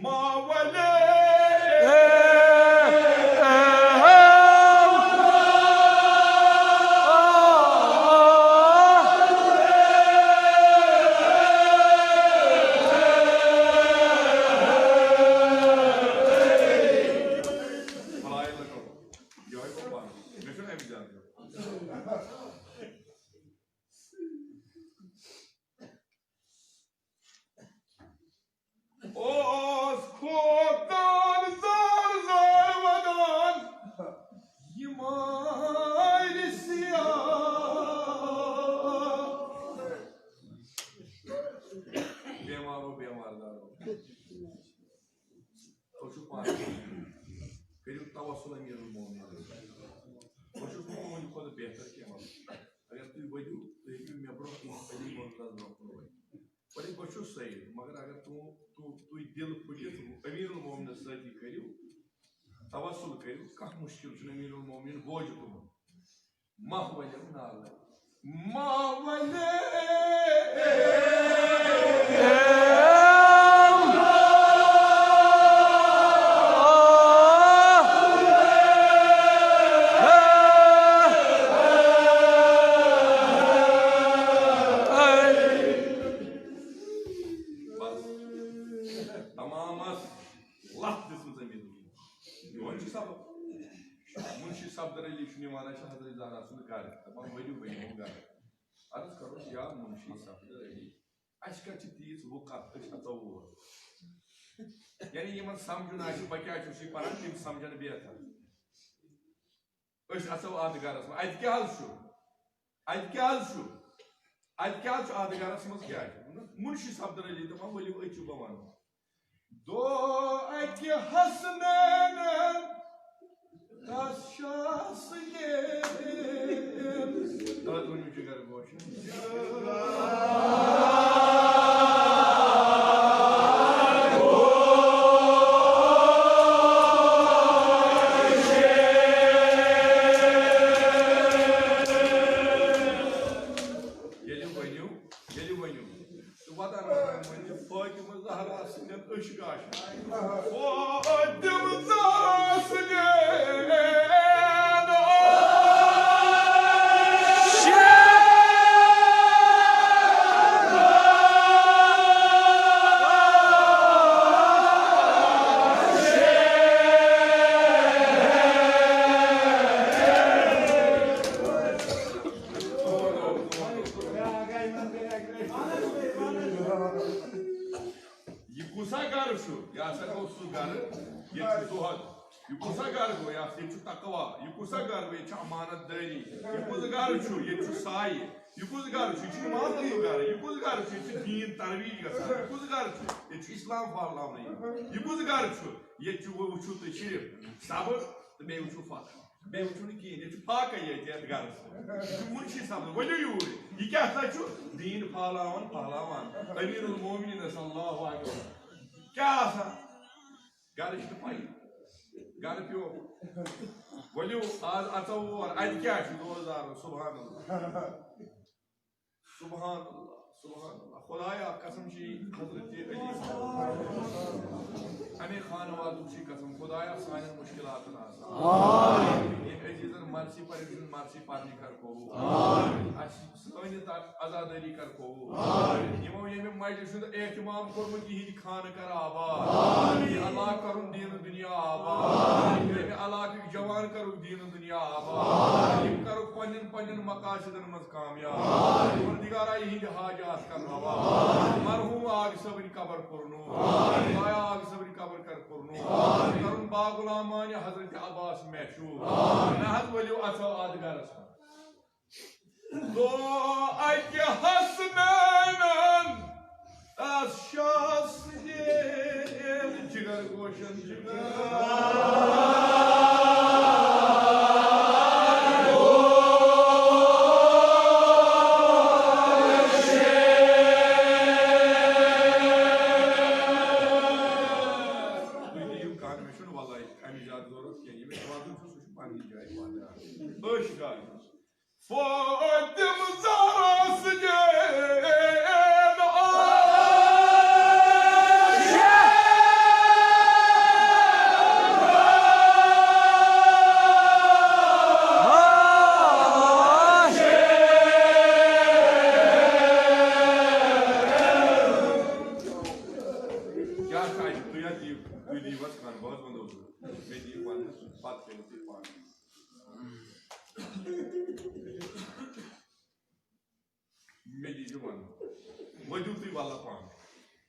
ما ولے۔ فلاحی لگو۔ یہوے گوٚو پانہٕ۔ مےٚ چھُنہٕ اَمہِ زیادٕ۔ اوس کھوژان زار زار ودان یہِ مارِ سیاہ۔ بیمارو، بیمار دارو۔ تُہۍ چھِو پانہٕ۔ کٔرِو توسل امیر المومنین۔ بہٕ چھُس نہٕ تُہنٛدِ کھۄتہٕ بہتر کینٛہہ، مطلب، اگر تُہۍ ؤتھِو، تُہۍ ہیٚکِو مےٚ برونٛہہ کُن، علی محمد برونٛہہ کُن ؤتھِو۔ ؤلِو، بہٕ چھُس سید، مگر اگر تُہُ-، تُہُ-، تُہۍ دِل پھُٹِتھ امیر المومنس سۭتی کٔرِو، توسل کٔرِو، کانٛہہ مُشکل چھُنہٕ، امیر المومنین بوزِ تُہُنٛد۔ ماہ ولٮ۪م نالے، ماہ ولے۔ بس، تمامس لتھ دِژمٕژ أمۍ۔ یِوان چھُ سبق۔ منشی صفدر علی چھُ نِوان اَسہِ حضرت زہرا سُنٛد گرٕ، دَپان، "ؤلِو، ؤلِو گرٕ۔ عرض کَرُس، یا منشی صفدر علی، اَسہِ کَتہِ چھِ تیٖژ وُقعت، أسۍ اَژو اور؟" یعنی یِمن سمجھُن آسہِ، بہٕ کیٛاہ چھُس یہِ پَران، تِم سمجھن بہتر۔ أسۍ اَژو اَتھ گرس منٛز۔ اَتہِ کیٛاہ حظ چھُ؟ اَتہِ کیٛاہ حظ چھُ؟ اَتہِ کیٛاہ حظ چھُ؟ اَتھ گرس منٛز کیٛاہ چھُ؟ منشی صفدر علی دَپان، "ؤلِو، أتۍ چھُ بہٕ وَنہٕ۔" دو اکہِ حسنینن تس شاہ سنگین۔ تتھ ؤنِو جگر گوشن۔ ییٚلہِ ؤنِو، ییٚلہِ ؤنِو، تہٕ وَدَن وَدَن ؤنِو فاطمہ زہرا سٕنٛدٮ۪ن عشق عاشق۔ فاطمہ زہرا سٕنٛدٮ۪ن یہِ کُس سا گرٕ چھُ؟ یہِ ہسا گوٚو سُہ گرٕ، ییٚتہِ چھُ زُہد۔ یہِ کُس سا گرٕ گوٚو؟ یہِ ہسا، ییٚتہِ چھُ تقوا۔ یہِ کُس سا گرٕ گوٚو؟ ییٚتہِ چھُ امانت دٲری۔ یہِ کُس گرٕ چھُ؟ ییٚتہِ چھُ سایہِ۔ یہِ کُس گرٕ چھُ؟ یہِ چھُ امامتُک گرٕ۔ یہِ کُس گرٕ چھُ؟ ییٚتہِ چھُ دیٖن ترویج گژھان۔ یہِ کُس گرٕ چھُ؟ ییٚتہِ چھُ اسلام پھٔہلاونہٕ یِوان۔ یہِ کُس گرٕ چھُ؟ ییٚتہِ چھُ، وۄنۍ وٕچھِو تُہۍ صرف صبر تہٕ بیٚیہِ وٕچھِو فتح۔ بیٚیہِ وٕچھِو نہٕ کِہیٖنۍ، ییٚتہِ چھُ فاقے یٲتۍ یَتھ گرَس منٛز۔ یہِ چھُ منشی صٲبنہٕ، ؤلِو یوٗرۍ۔ یہِ کیٛاہ سا چھُ؟ دیٖن پھٔہلاوان، پھٔہلاوان۔ امیر المومنین صلی اللہ علیہ وسلم۔ کیٛاہ آسان؟ گرٕچ نہٕ پَیی۔ گرٕ پیوٚو۔ ؤلِو، آز اَژو اور۔ اَتہِ کیٛاہ چھُ؟ دوزدارو، سبحان اللہ۔ سبحان اللہ، سبحان اللہ۔ خدایا قسم چھی حضرت علی۔ اَمے خانوادُک چھی قسم۔ خدایا سانٮ۪ن مشکلاتن آس۔ آمین۔ ییٚمۍ عزیزن مرثی پرِ، أمۍ سٕنٛز مرثی پرنہِ کر قبول۔ آمین۔ اَسہِ سٲنۍ تہٕ عزادٲری کر قبول۔ آمین۔ یِمو ییٚمہِ مجلسہِ ہُنٛد اہتمام کوٚرمُت، یِہِنٛدِ خانہٕ کر آباد۔ آمین۔ یہِ علاقہٕ کرُن دیٖنہٕ دُنیا آباد۔ آمین۔ ییٚمہِ علاقٕکۍ جوان کرُکھ دیٖنہٕ دُنیا آباد۔ آمین۔ یِم کرُکھ پننٮ۪ن پننٮ۪ن مقاصدن منٛز کامیاب۔ آمین۔ پروردگارا، یِہِنٛدِ حاجات کر روا۔ آمین۔ مرحوم آغا صٲبٕنۍ قبر پُرنوٗر۔ آمین۔ خدایا، آغا صٲبٕنۍ قبر کر پُرنوٗر۔ آمین۔ کرُن با غلامانِ حضرت عباس مشہوٗر۔ آمین۔ نہ حظ، ؤلِو اَژو اَتھ گرس منٛز۔ دو اکہِ حسنینن تس شاہ سٕنٛدٮ۪ن جگر گوشن جگر۔ تُہۍ دِیِو کَن، مےٚ چھُنہٕ وَلَے اَمہِ زیادٕ ضروٗرت کینٛہہ۔ ییٚمِس وَدُن چھُ، سُہ چھُ پنٛنہِ جایہِ وَدان۔ عٲش کَر۔ فاطمہ زہرا سٕنٛدٮ۪ن کیٛاہ چھُ اَتہِ؟ تُہۍ حظ دِیِو، تُہۍ دِیِو اَتھ کَن، بہٕ حظ وَنہو تۄہہِ۔ مےٚ دِیِو وَننہٕ، پَتہٕ کٔرِو تُہۍ پانہٕ۔ مےٚ دیٖزِ وَنُن۔ ؤتھِو تُہۍ وَلہٕ پانہٕ۔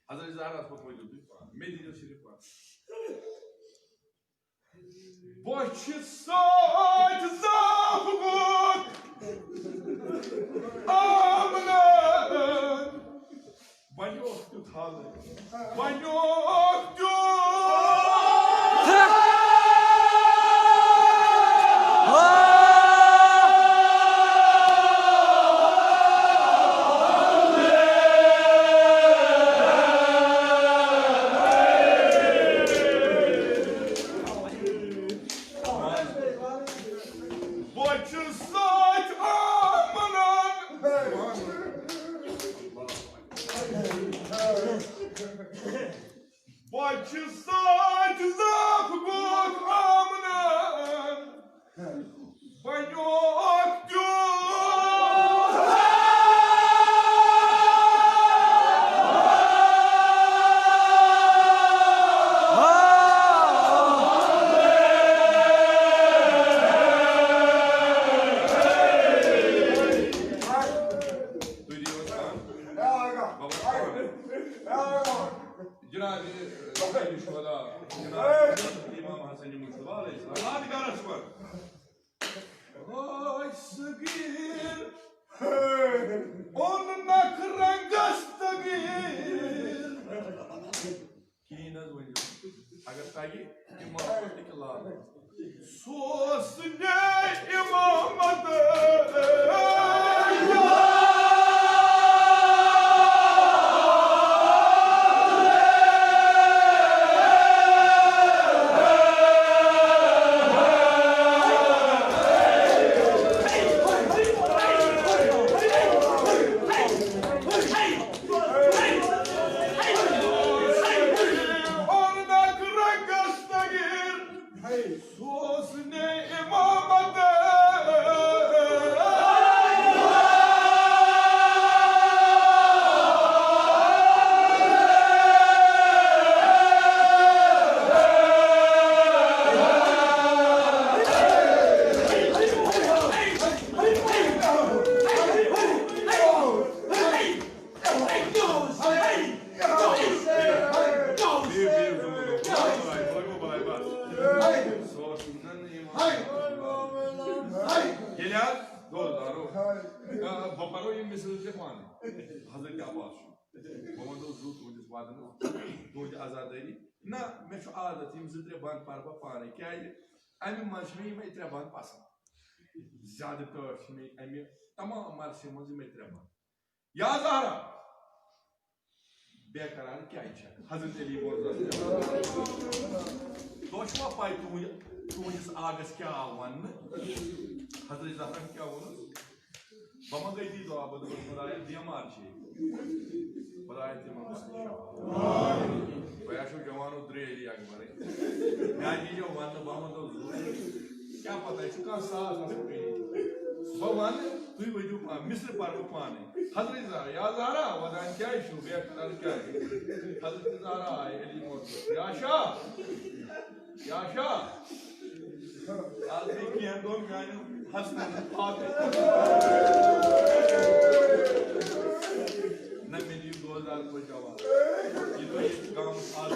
حضرت زہراہَس پَتہٕ ؤتھِو تُہۍ پانہٕ۔ مےٚ دیٖزیو صرف پانہٕ۔ بۄچھِ سۭتۍ زاف گوٚو آمنہ۔ بنیوکھ تیُتھ حالٕے، بنیوکھ تیُتھ۔ بہٕ چھُس سۭتۍ آج زاف گوکھ آمنہ، بنیوکھ تیوٗت۔ تُہۍ دِیِو حظ کَم۔ بابا، جناب، سید شہدا، جناب، امام حسن مصطفیٰ علیہ السلام۔ یاد گرس پر۔ آج صغیر، اون نکھ رنگس تغیر۔ کِہیٖنۍ نہٕ حظ ؤنِو۔ اگر تَگہِ، تِم ما ٲسۍ أکہِ لاگہٕ۔ سُہ اوس نے اِمامت۔ ییٚلہِ حظ، دوستو، آ، بہٕ پَرو یِم مِثال تہِ پانہٕ۔ حضرت عباس چھُ۔ بہٕ وَنہٕ زٕ تُہٕنٛدِس وَدنَس، تُہٕنٛدِ عزادٲری۔ نہ، مےٚ چھُ عادت، یِم زٕ ترٛےٚ بَنٛد پَرٕ بہٕ پانَے۔ کیٛازِ؟ اَمہِ منٛز چھِ مےٚ یِمَے ترٛےٚ بَنٛد پَسنٛد۔ زیادٕ ٹٲٹھ چھِ مےٚ اَمہِ تمام مَرثی منٛز یِمَے ترٛےٚ بَنٛد۔ یا زہرا، بے قرار کیٛازِ چھَکھ؟ حضرت علی مرتضیٰ۔ تۄہہِ چھُوا پَے تُہٕنٛدِ، تُہٕنٛدِس آغس کیٛاہ آو وَننہٕ؟ حضرت زہرا کیٛاہ ووٚنُس؟ بہٕ ما گٔیے دعا، بہٕ دوٚپُس، خۄدایا، بٮ۪مار چھِ یہِ۔ خۄدایا، تِمن بخش شفا۔ بہٕ ہا چھُس جوانو درٛے علی اکبرٕے۔ مےٚ ہا دیٖزیو وَننہٕ، بہٕ ہا وَنہٕ تۄہہِ زوٗ۔ کیٛاہ پتہ، یہِ چھُ کانٛہہ ساز آسان پیٚیہِ۔ بہٕ وَنہٕ، تُہۍ ؤنِو پانہٕ، مِصرِ پَرٕ بہٕ پانَے۔ حضرت زہرا، یا زہرا، وَدان کیٛازِ چھُو، بے قرار کیٛازِ؟ حضرت زہرا آیہِ علی مرتضیٰ۔ یا شاہ، یا شاہ۔ آز گٔے کینٛہہ دۄہ میٛانیو حسنَن پاپہِ۔ نہ مےٚ دِیِو دوزدار پٲٹھۍ جواب۔ یہِ تۄہہِ ییٚتہِ گامَس آز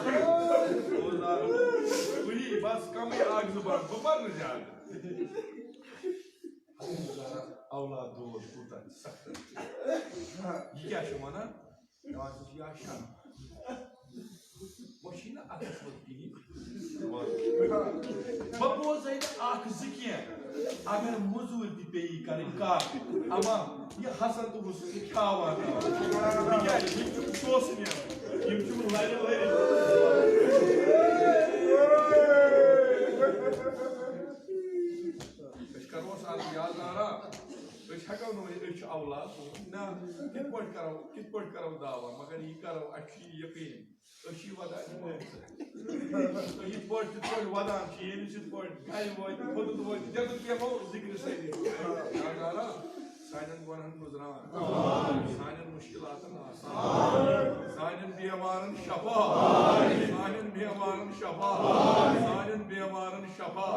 دوزدار، تُہی بَس کَمٕے اَکھ زٕ بَنٛد، بہٕ پَرٕ نہٕ زیادٕ۔ اولاد دود کوٗتاہ سخت۔ یہِ کیٛاہ چھُ وَنان؟ دَپان چھُس، یا شاہ، وۄنۍ چھُے نہٕ اَتھَس منٛز کِہیٖنۍ۔ بہٕ بوزَے نہٕ اَکھ زٕ کینٛہہ۔ اگر مٔزوٗرۍ تہِ پیٚیہِ کَرٕنۍ کَتھ، اَما یہِ حسن تہٕ حُسن چھِ کھیٛاوان۔ تِکیٛازِ یِم چھِ سوسہٕ نیران، یِم چھِ لَرِ لَرِ۔ أسۍ کَرو سارے یاد نارا، أسۍ ہٮ۪کو نہٕ ؤنِتھ أسۍ چھِ اولاد۔ نہ، کِتھ پٲٹھۍ کَرو، کِتھ پٲٹھۍ کَرو دعویٰ؟ مگر یہِ کَرو، اَسہِ چھُ یہِ یقیٖن، أسۍ چھِ وَدان یِمو۔ تہٕ یِتھ پٲٹھۍ، تِتھ پٲٹھۍ وَدان چھِ، ییٚمِس یِتھ پٲٹھۍ گَرِ وٲتۍ، خۄدُن وٲتۍ، جَنت بیٚہمو ذِکرِ سۭتۍ۔ یاد نارا، سانٮ۪ن گۄنہَن گُزران، سانٮ۪ن مُشکِلاتَن آسان، سانٮ۪ن بیمارن شفا، سانٮ۪ن بیمارن شفا، سانٮ۪ن بیمارن شفا۔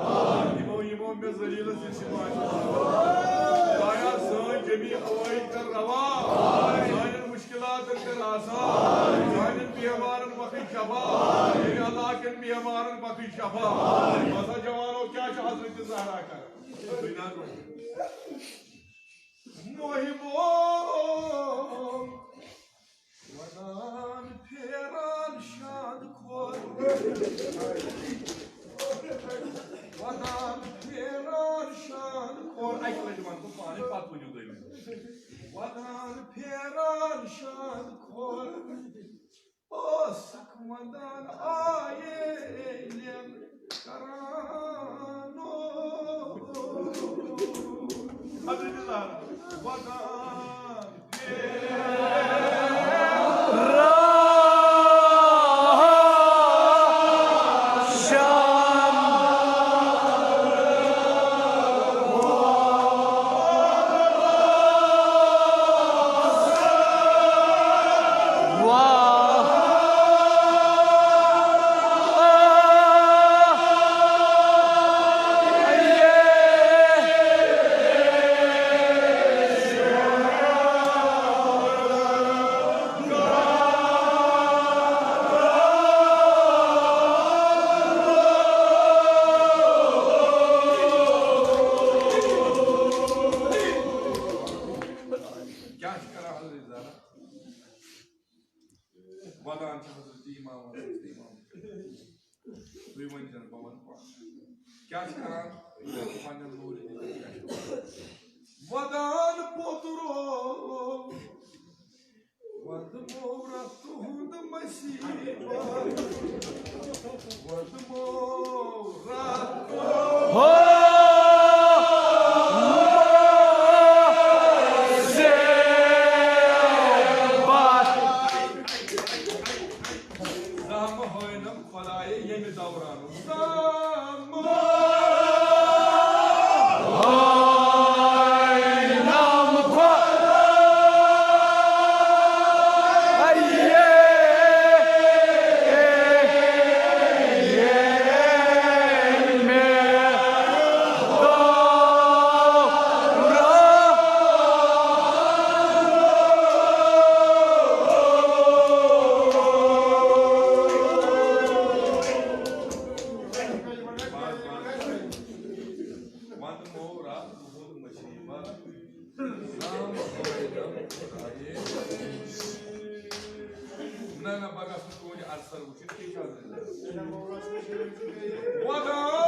یِمو، یِمو مےٚ ذلیلس یہِ سماج، خدایا سٲنۍ جمی حوٲیج کر روا، سانٮ۪ن مُشکِلاتن کر آسان، سانٮ۪ن بیمارن بخش شفا، ییٚمہِ علاقن بیمارن بخش شفا۔ بس جوانو، کیٛاہ چھُ حضرت زہرا کران؟ تُہۍ نہ حظ ؤنِو۔ محبو ودان پھیران شاد کھور۔ ودان پھیران شاد کھور۔ اَکہِ لَٹہِ وَنہٕ بہٕ پانَے، پَتہٕ ؤنِو تُہۍ مےٚ۔ ودان پھیران شاد کھور۔ اوسُکھ ودان آیلٮ۪ن کران۔ حضرت زہرا ودان۔ تُہۍ ؤنِو زَن، بہٕ وَنہٕ پانہٕ۔ کیٛاہ چھِ کَران؟ پنٛنٮ۪ن نوٗرِ دِنَن کیٛاہ چھِ کَران؟ وَدان پوٚتُر اوس، وَدٕ مورا تُہُنٛد مٔصیٖبت، وَدٕ مورا۔ ہو! زامہٕ ہٲینم خۄدایے ییٚمہِ دورانُک۔ زامہٕ ہٲینم خۄدایے۔ نہ، نہ، پگاہ سُہ تُہُنٛد اَرسَر وٕچھِتھ کیٛاہ چھُ اَتھ؟ وَدان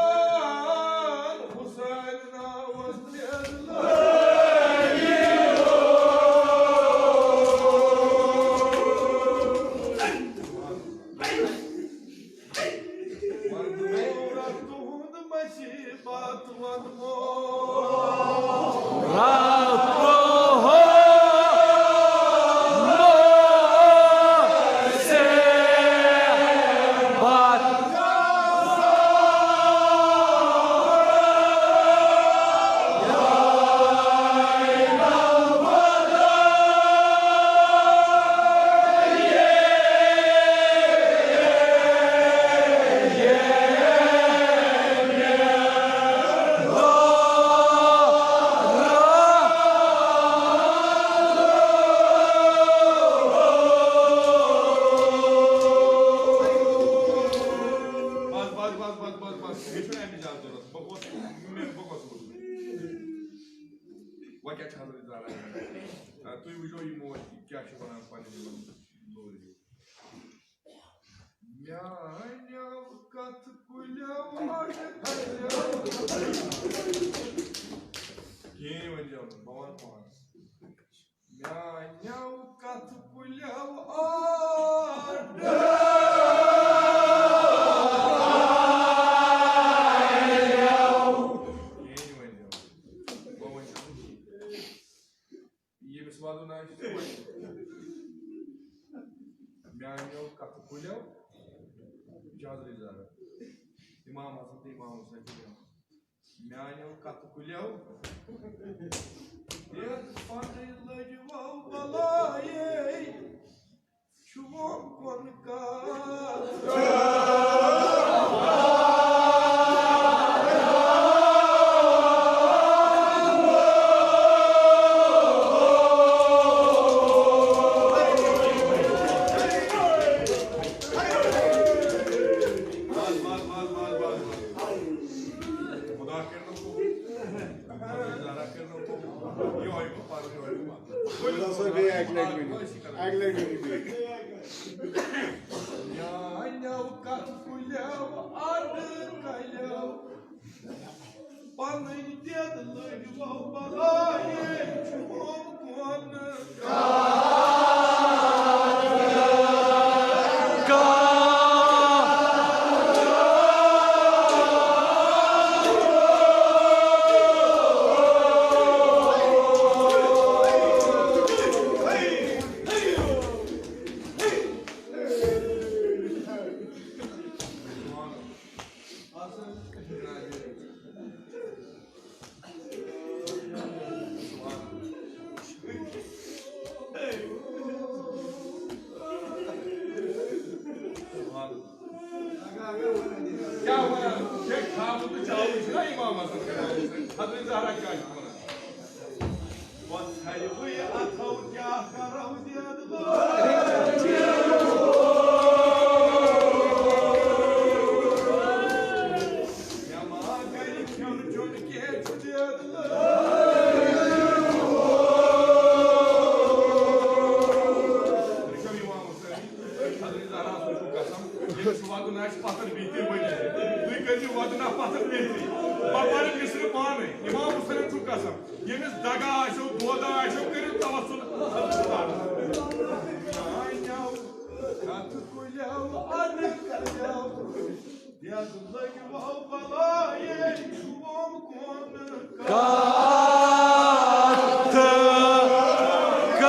حُسین ناوَس پٮ۪ٹھ لٲگِو۔ وَدان تُہُنٛد مٔصیٖبت وَدمو۔ راتو ہو سے بات۔ بس، بس، بس، بس، بس، بس۔ مےٚ چھُنہٕ اَمہِ زیادٕ ضروٗرت۔ بہٕ گوس، مےٚ، بہٕ گوس وُچھُن۔ وۄنۍ کیٛاہ چھِ حضرت زہرا کران؟ آ، تُہۍ وٕچھو یہِ موج کیٛاہ چھِ وَنان پنٛنہِ یِمَن لورِ۔ میٛانیو کَتھ کُلیو اَڈٕ کَلیو۔ کِہیٖنۍ ؤنۍزیو نہٕ، بہٕ وَنہٕ پانَس۔ میٛانیو کَتھ کُلیو آرڈر۔ کِہیٖنۍ ؤنۍزیو۔ بہٕ ؤنۍزیو نہٕ کِہیٖنۍ۔ ییٚمِس وَدُن آسہِ، سُہ وَنہِ۔ میٛانیو کَتھ کُلیو، جازرِ زارا۔ اِمام حسن تہٕ اِمام حسین چھِ یِوان۔ میٛانیو کَتھٕ کُلیو، یَتھ پَنٕنۍ لٔجوَو بَلایے، چھُ وۄنۍ کُن کَتھ۔ خدا کٔرِنو قبول۔ خدا کٔرِنو قبول۔ یِہوٚے گوٚو پَرُن، یِہوٚے گوٚو وَنُن۔ خۄدا صٲب، بیٚیہِ اَکہِ لَٹہِ ؤنِو۔ اَکہِ لَٹہِ ؤنِو بیٚیہِ۔ میٛانیو کَتھ کُلیو اَڈٕ کَلیو۔ پنٕنۍ دٮ۪د لٔج وَو بَلایے چھُ وَو کُن۔ کیٛاہ وَنان؟ شیخ صاحب تہٕ چاوٕے چھِنہ اِمام حسن کران؟ حضرت زہرا کیٛاہ چھِ وَنان؟ وۄنۍ ژھرِوٕے اَتھو کیٛاہ کَرو دٮ۪د لٲج؟ مےٚ ما گَرِ کھیوٚن چیوٚن کینٛہہ چھُ دٮ۪د لٲج۔ وٕچھو اِمام حسین، حضرت زہرا سُنٛد چھُ قسم، ییٚمِس وَدُن آسہِ پَتھر بِہِتھ تہِ ؤنِتھ۔ وَدنہ پَتھر لیٚتھِ، بَپارِ مِصرِ پانَے۔ اِمام حُسین چھُ قسم، ییٚمِس دَگا آسیو، دودہ آسیو، کٔرِو توسُل۔ کَتھ کُلٮ۪و اَدٕ کَلیو، یَتھ لٔگۍ وَو بَلایے، چھُوم کُن۔ کتھ کرو۔ کتھ کرو۔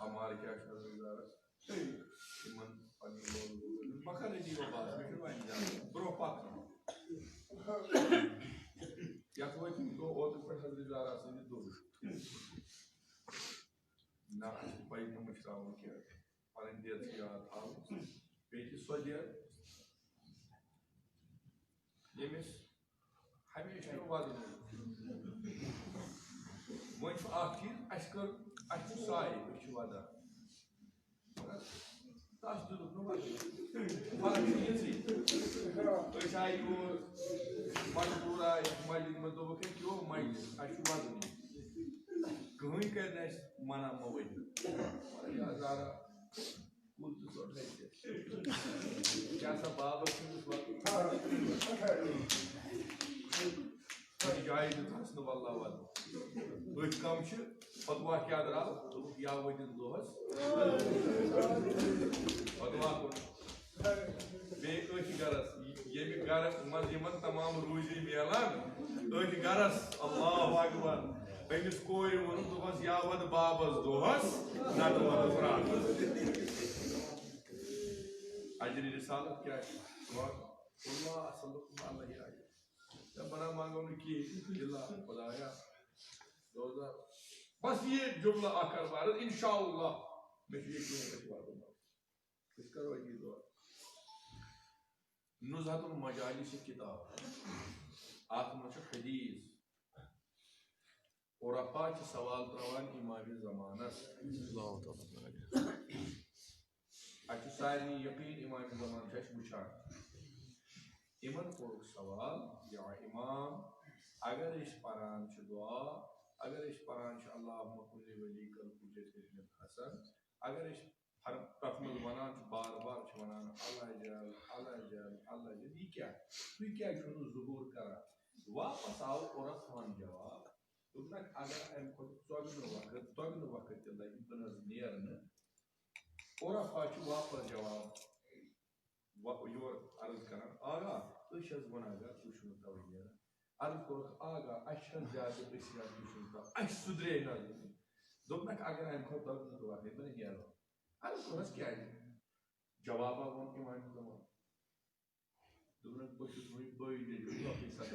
عمار کیٛاہ چھُ حضرت گزارس؟ تِمن پننہِ لوگہٕ لوگہٕ مکھن أتی یوت بس، مےٚ چھُنہٕ وۄنۍ زیادٕ برٛونٛہہ پکُن۔ یتھ وٲتۍ تِم دۄہ اوترٕ پٮ۪ٹھ حضرت گزارا سٕنٛدِ دۄہ۔ نہ، اَسہِ چھِ پَیی نہٕ مٔشراوُن کینٛہہ، پنٕنۍ دٮ۪د چھِ یاد تھاوٕنۍ۔ بیٚیہِ چھِ سۄ دٮ۪د، ییٚمِس ہمیشہِ چھُ وَدُن۔ وۄنۍ چھُ اَکھ چیٖز، اَسہِ کٔر، اَسہِ چھُ ساے، أسۍ چھِ وَدان۔ مگر تَس دیُتُکھ نہٕ وَدُن۔ فرق چھِ یِژٕے۔ أسۍ آے یور، مجبوٗر آے، مجلِس منٛز دوٚپُکھ، "ہے، کیٛو مجلِس، اَسہِ چھُ وَدُن ییٚتہِ۔" کٕہٕنۍ کَرِ نہٕ اَسہِ منع مہٕ ؤنِو۔ مگر یہِ ہزارہ کُل تہٕ ژوٚٹ ہیٚکہِ۔ کیٛاہ سا بابس چھُنہٕ وَ-، کُنہِ جایہِ دیُت اَسہِ نہٕ واللہ وَدُن۔ أتھۍ کَم چھِ، فتوا کیٛاہ درٛاو؟ دوٚپُکھ، یا وٲتِن دۄہَس۔ فتوا کوٚر۔ بیٚیہِ أتھۍ گَرَس، ییٚمہِ گَرَس منٛز یِمَن تمام روٗزی میلان، أتھۍ گَرَس، اللہ اکبر۔ أمِس کورِ ووٚنُن، دوٚپمَس، "یا وَد بابَس دۄہَس، نَتہٕ وَدَس راتَس۔" اجرِ رسالت کیٛاہ چھِ؟ وَن، اللہ اصلُک اللہ یہِ اجر۔ ژےٚ بَنان منٛگو نہٕ کِہیٖنۍ، اِلا خدایا۔ دوزا۔ بس یہِ جملہٕ اَکھ کَرٕ بہٕ عرض، انشاءاللہ۔ مےٚ چھُ یقیٖن أسۍ واتو۔ أسۍ کَرو أتی دُعا۔ نُزہَتُ المجالس چھِ کِتاب۔ اَتھ منٛز چھُ حدیث۔ عرفا چھِ سوال ترٛاوان امام زمانس۔ اللہ تعالیٰ۔ اَسہِ چھُ سارنٕے یقیٖن، امام زمان چھُ اَسہِ وٕچھان۔ یِمن کوٚرُکھ سوال، یا امام، اگر أسۍ پران چھِ دعا، اگر أسۍ پران چھِ اللہم کن لولیک الحجت ابن الحسن، اگر أسۍ ہر تتھ منٛز ونان چھِ، بار بار چھِ ونان، اللہ جل، اللہ جل، اللہ جل، یہِ کیٛاہ؟ تُہۍ کیٛازِ چھِو نہٕ ظہوٗر کران؟ واپس آو عرفاہن جواب، دوٚپنکھ، اگر امہِ کھۄتہٕ ژۄگنہٕ وقت، دۄگنہٕ وقت تہِ لگہِ، بہٕ نہٕ حظ نیرٕ نہٕ۔ عرفا چھُ واپس جواب و-، یور عرض کران، آغا، أسۍ چھِ حظ گۄناہگار، تُہۍ چھِو نہٕ توے نیران۔ عرض کوٚرُکھ، آغا، اَسہِ چھِ حظ زیادٕ، أسۍ چھِ حظ، تُہۍ چھِو نہٕ توے، اَسہِ سُدرے نہٕ حظ۔ دوٚپنکھ، اگر اَمہِ کھۄتہٕ دۄگنہٕ تہِ واتہِ، بہٕ نہٕ نیرو۔ عرض کوٚرُس، کیٛازِ؟ جوابا ووٚن امام زمان۔ دوٚپنکھ، بہٕ چھُس وۄنۍ بٲے دٔلیٖل، باقٕے سَتَتھ۔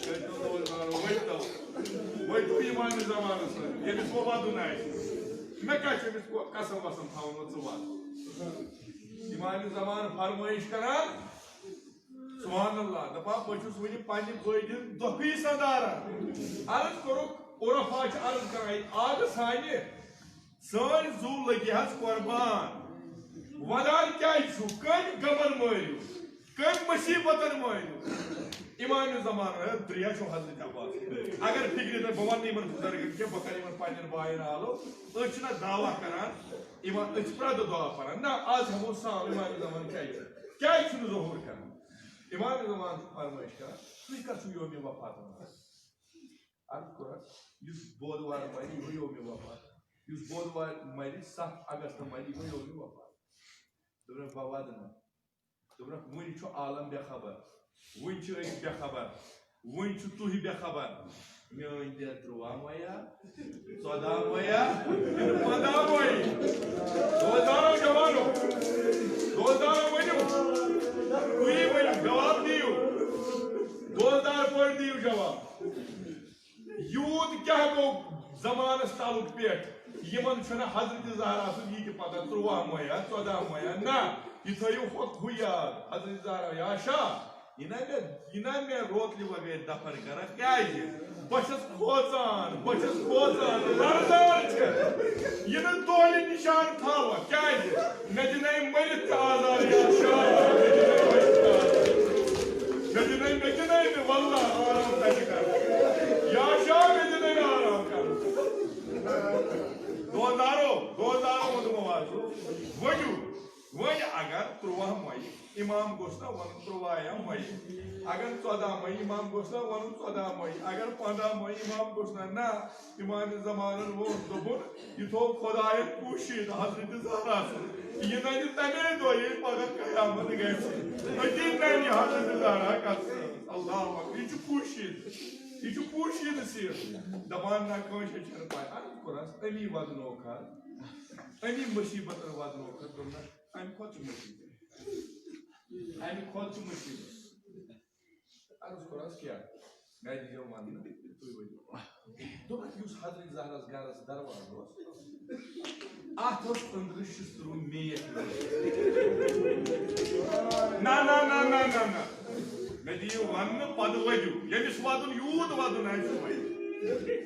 کٔرۍتو روزدار، ؤتۍتو، ؤتۍتو امام زمانَس سۭتۍ، ییٚمِس وۄنۍ وَدُن آسہِ۔ مےٚ کیٛاہ چھُ أمِس کو-، قسم وسم تھاوُن وۄنۍ ژٕ وَد۔ امام زمان فرمٲیِش کران، سبحان اللہ، دَپان، بہٕ چھُس وٕنہِ پننہِ بٲے دِنۍ دۄکھٕے سندارن۔ عرض کوٚرُکھ، عرفا چھِ عرض کران، ییٚتہِ آدٕ سانہِ سٲنۍ زُو لٔگۍ حظ قۄربان۔ ودان کیٛازِ چھُو؟ کٔمۍ غمن مٲرِو؟ کٔمۍ مُصیبتن مٲرِو؟ امام زمان ہے، دریا چھُ حضرت عباس۔ اگر فکرِ تۄہہِ، بہٕ ونہٕ نہٕ یِمن بُزرگن کینٛہہ، بہٕ کرٕ یِمن پننٮ۪ن باین آلو۔ أسۍ چھِنہ دعویٰ کران، یِمن، أسۍ چھِ پرٛٮ۪تھ دۄہ دعا پران۔ نہ، آز ہٮ۪مو سام، امام زمان کیٛازِ چھُ؟ کیٛازِ چھُنہٕ ظہوٗر کران؟ امام زمان چھُ فرمٲیش کران، تُہۍ کر چھُو یومِ وفات ونان؟ عرض کوٚرُکھ، یُس بودوار مرِ، یہِ گوٚو یومِ وفات۔ یُس بودوار مرِ، ستھ اگست مرِ، یہِ گوٚو یومِ وفات۔ دوٚپنکھ، بہٕ ودٕ نہٕ۔ دوٚپنکھ، وُنہِ چھُ عالم بے خبر، وُنہِ چھِ أسۍ بے خبر، وُنہِ چھُ تُہۍ بے خبر۔ میٲنۍ دٮ۪د تُرٛواہ مۄیا، ژۄداہ مۄیا، کِنہٕ پنٛداہ مۄے؟ دوستانو، جوانو، دوستانو، ؤنِو، تُہی ؤنِو، جواب دِیِو۔ دوستدار پٲٹھۍ دِیِو جواب۔ یوٗت کیٛاہ گوٚو زمانس تعلق پٮ۪ٹھ؟ یِمن چھُنہٕ حضرت زہرا سُنٛد یہِ تہِ پتہ، تُرٛواہ مۄیا، ژۄداہ مۄیا، نہ، یہِ تھٲیِو ہُہ، ہُہ یاد، حضرت زہرا، یا شاہ، یہِ نہ مےٚ، یہِ نہ مےٚ روتلہِ وغٲرِ دفن کرکھ، کیٛازِ؟ بہٕ چھَس کھوژان، بہٕ چھَس کھوژان، لرزان چھَس۔ یہِ نہٕ دۄہلہِ نِشان تھاوکھ، کیٛازِ؟ مےٚ دِنَے مٔرِتھ تہِ آزار، یا شاہ، مےٚ دِنَے مٔرِتھ تہِ آزار۔ مےٚ دِنَے، مےٚ دِنَے نہٕ، واللہ، آرام تَتہِ کَرٕ۔ یا شاہ، مےٚ دِنَے نہٕ آرام کَرٕ۔ دوستدارو، دوستدارو ووٚنمو آز، ؤنِو، وۄنۍ اگر تُرٛواہ مۄیہِ امام گوٚژھ نا وَنُن تُرٛواہ یا مۄیہِ، اگر ژۄداہ مۄیہِ امام گوٚژھ نا وَنُن ژۄداہ مۄیہِ، اگر پنٛداہ مۄیہِ امام گوٚژھ نا، نہ، امام زمانن ووٚن، دوٚپُن، یہِ تھوٚو خۄداین پوٗشِتھ حضرت زہرا سُنٛد۔ یہِ نَنہِ تَمے دۄہ، ییٚلہِ پگاہ قیامت گژھِ۔ أتی نَنہِ حضرت زہرا کَتھ سۭتۍ۔ اللہ اکبر۔ یہِ چھُ پوٗشِتھ۔ یہِ چھُ پوٗشِتھ سِر۔ دَپان، نہ، کٲنٛسے چھَنہٕ پَے۔ عرض کوٚرہَس، أمی وَدنوکھ حظ۔ أمی مُصیٖبتَن وَدنوکھ حظ۔ دوٚپنَس، اَمہِ کھۄتہٕ چھُ مُصیٖبت۔ اَمہِ کھۄتہٕ چھُ مُصیٖبت۔ عرض کوٚرہَس، کیٛاہ؟ مےٚ دیٖزیو وَننہٕ، تُہۍ ؤنِو۔ دوٚپُکھ، یُس حضرت زہراہَس گَرَس دروازٕ اوس، اَتھ اوس أنٛدرٕ شِستروٗ میٖٹھ۔ نہ، نہ، نہ، نہ، نہ، نہ۔ مےٚ دِیِو وَننہٕ، پَتہٕ ؤدِو۔ ییٚمِس وَدُن، یوٗت وَدُن آسہِ وۄنۍ۔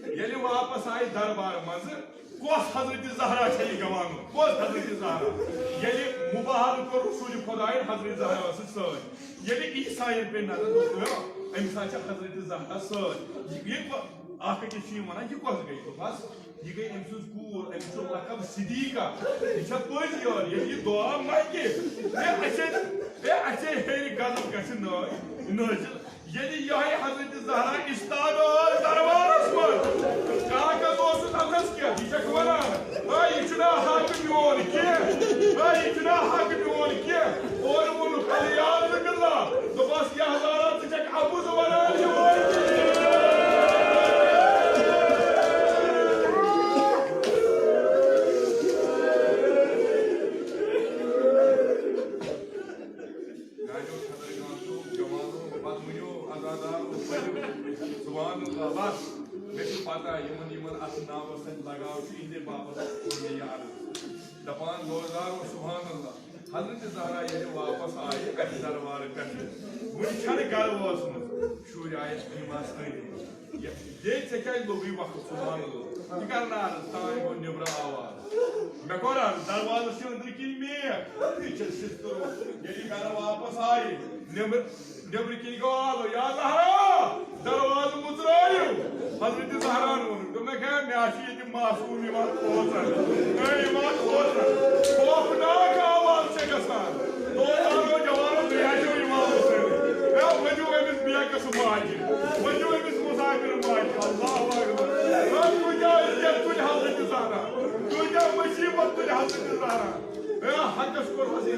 ییٚلہِ واپَس آیہِ دربار منٛزٕ، کۄس حضرت زہرا چھےٚ یہِ گٮ۪وان؟ کۄس حضرت زہرا؟ ییٚلہِ مُباہلہٕ کوٚر رسول خۄدایَن حضرت زہرا ٲسٕس سۭتۍ۔ ییٚلہِ عیسایَن پے نظر دوٚپُکھ، أمِس ہا چھےٚ حضرت زہرا سۭتۍ۔ یہِ، یہِ کۄ-، اَکھ أکِس چھِ یِم وَنان، یہِ کۄس گٔے؟ دوٚپہَس، یہِ گٔے أمۍ سٕنٛز کوٗر، أمِس چھُ لقب صدیقہ۔ یہِ چھےٚ پٔزۍ یٲر، ییٚلہِ یہِ دُعا منٛگہِ، ہے، اَسے، ہے، اَسے ہیٚرِ غضب گژھِ نٲ-، نٲزِل۔ ییٚلہِ یِہوٚے حضرت زہرا استاد ٲس دربارس منٛز، کاغذ اوسُس اَتھس کٮ۪تھ، یہِ چھَکھ وَنان، ہے، یہِ چھُنہٕ حق میون کینٛہہ، ہے، یہِ چھُنہٕ حق میون کینٛہہ۔ اورٕ ووٚنُکھ، العیاذ باللہ، دوٚپمَس، یا زہرا، ژٕ چھَکھ اَپُز وَنان، یہِ ووٚن۔ میانیو خطرگانو، جوانو، پتہٕ ؤنِو، عزادارو، ؤنِو، سبحان اللہ، بس۔ مےٚ چھِ پتہ، یِمن، یِمن اتھ ناوس سۭتۍ لگاو چھُ، یِہنٛدے باپتھ کوٚر مےٚ یہِ عرض۔ دپان، روزدارو، سبحان اللہ، حضرت زہرا ییٚلہِ واپس آیہِ اتھ دربارٕ پٮ۪ٹھٕ، وُنہِ چھنہٕ گرٕ وٲژمٕژ۔ شُرۍ آیَس نِماز کٔرِتھ۔ یہِ، ییٚتہِ ژےٚ کیٛازِ لوٚگُے وقت؟ سبحان اللہ۔ یہِ کَر نہٕ عرض، تام گوٚو نیٚبرٕ آواز۔ مےٚ کوٚر عرض، دروازَس چھِ أنٛدرٕ کِنۍ میکھ۔ یہِ چھِ شِستُر۔ ییٚلہِ یہِ گَرٕ واپَس آیہِ، نیٚبرٕ، نیٚبرٕ کِنۍ گوٚو آلو، یا زہرا، دروازٕ مُژرٲیِو۔ حضرت زہرا ووٚنُن، دوٚپُن، ہے، مےٚ ہا چھُ ییٚتہِ معصوم یِوان کھوژان۔ ہے، یِوان کھوژان۔ خوفناک آواز چھےٚ گژھان۔ دوستانو، جوانو، تُہۍ ہا چھِو امام حسین۔ ہے، ؤنِو أمِس بیکس ماجہِ۔ ؤنِو أمِس مسافر ماجہِ۔ اللہ اکبر۔ ہے، کۭتیاہ عزت تُلۍ حضرت زہرا۔ کۭتیاہ مصیبت تُلۍ حضرت زہرا۔ ہے، حقس کوٚر حسین۔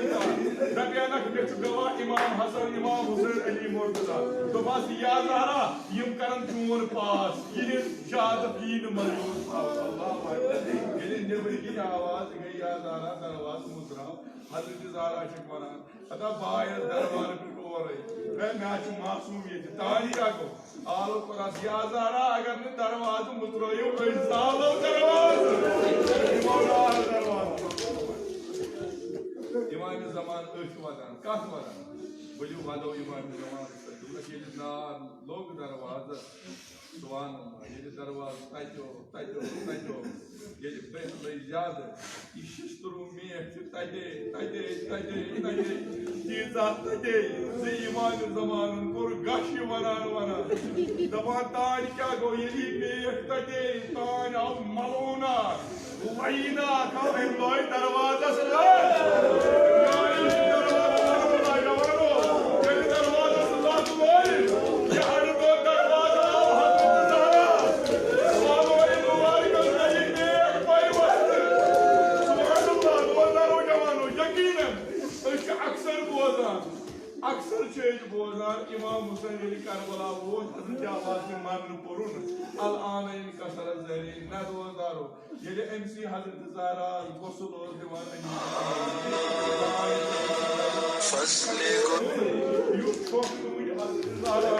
دپیٛانکھ، مےٚ چھُ گواہ امام حسن، امام حسین، علی مرتضی۔ دوٚپہَس، یا زہرا، یِم کرن چون پاس۔ یِہِنٛز شہادت یی نہٕ منظوٗر۔ اللہ اکبر۔ ییٚلہِ نیٚبرۍ کِنۍ آواز گٔے، یا زہرا، دروازٕ مُژراو۔ حضرت زہرا چھِ وَنان، ہتا بایَس دربارٕ پٮ۪ٹھ اورَے۔ ہے، مےٚ ہا چھُ معصوم ییٚتہِ۔ تانی کیٛاہ گوٚو؟ آلو کوٚرہَس، یا زہرا، اگر نہٕ دروازٕ مُژرٲیِو، أسۍ زالو دروازٕ۔ أسۍ زالو دروازٕ۔ امام زمان أچھ وَدان، کَتھ وَدان؟ ؤلِو وَدو امام زمانَس سۭتۍ۔ دوٚپنَس، ییٚلہِ نار لوٚگ دروازَس، سبحان اللہ، ییٚلہِ دروازٕ تَتیو، تَتیو، تَتیو، ییٚلہِ بیٚہہ لٔج زیادٕ، یہِ شِستُروٗ میکھ چھِ تَتے، تَتے، تَتے، تَتے، تیٖژاہ تَتے زِ امام زمانَن کوٚر غش یہِ وَنان وَنان۔ دَپان، تانۍ کیٛاہ گوٚو، ییٚلہِ یہِ میکھ تَتے، تانۍ آو مَلونا۔ وۄنۍ نہ آو أمۍ لٲج دروازس لٲج۔ ییٚلہِ دروازس لَت لٲج، ییٚلہِ دروازس لَت لٲج، یہِ اَڈٕ دوٚد دروازٕ آو حضرت زہرا۔ آلوے مُبارکس گٔیہِ نیک پے وَتھٕ۔ سبحان اللہ، دوستانو جوانو، یقیناً أسۍ چھِ اکثر بوزان، اکثر چھِ أسۍ بوزان، امام حسین ییٚلہِ کربلا ووت، حضرت عباس یہِ مرنہٕ پوٚرُن، الآن انکسر ظہری، نہ دوستانو، ییٚلہِ أمۍ سٕے حضرت زہرا غسل اوس دِوان، أمۍ یُتھ شوق تُہُنٛد حضرت زہرا،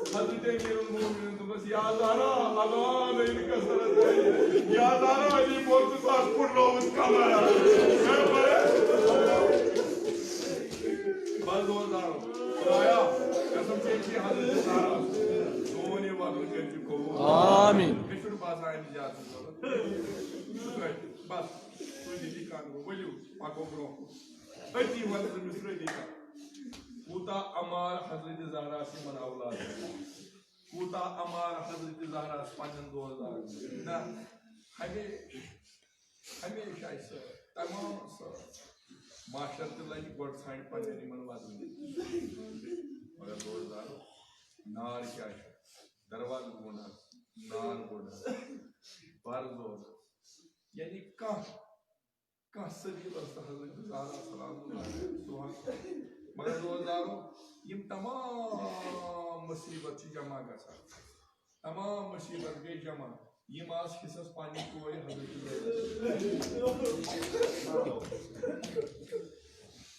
حضرت امیر المومنین دوٚپمَس، یا زہرا، الآن انکسر ظہری، یا زہرا، علی پوٚر تہٕ سُہ پھُٹلووُس کمر۔ بس دوستانو، خدایا، قسم چھے ژےٚ حضرت زہرا، سون یہِ وَدُن کٔرۍ زِ قبوٗل۔ آمین۔ مےٚ چھُنہٕ باسان اَمہِ زیادٕ ضروٗرت۔ بس، تُہۍ دِیِو کانٛہہ، ؤلِو، پَکو برٛونٛہہ کُن۔ أتی وَنہٕ زٕ مِصرٕ أتی کَتھ۔ کوٗتاہ اَمار حضرت زہرا چھِ یِمَن اولادَن۔ کوٗتاہ اَمار حضرت زہرا چھِ پنٛنٮ۪ن دوستدارَن۔ نہ، ہمیشہِ، ہمیشہِ آسہِ سۄ تمام سۄ معاشر تہِ لَگہِ گۄڈٕ ژھانٛڈِ پنٛنٮ۪ن یِمَن وَدُن۔ مگر دوستدارو، نار کیٛاہ چھُ؟ دروازٕ گوٚنٛڈ حظ، نار گوٚنٛڈ حظ، بَر زور حظ۔ یعنی کانٛہہ کانٛہہ سبیل ٲس نہٕ حضرت زہرا سلام اللہ علیہَس دِوان۔ مگر دوستدارو، یِم تمام مصیبت چھِ جمع گژھان۔ تمام مصیبت گٔے جمع۔ یِم آسہٕ حصس پننہِ کورِ حضرت زینب۔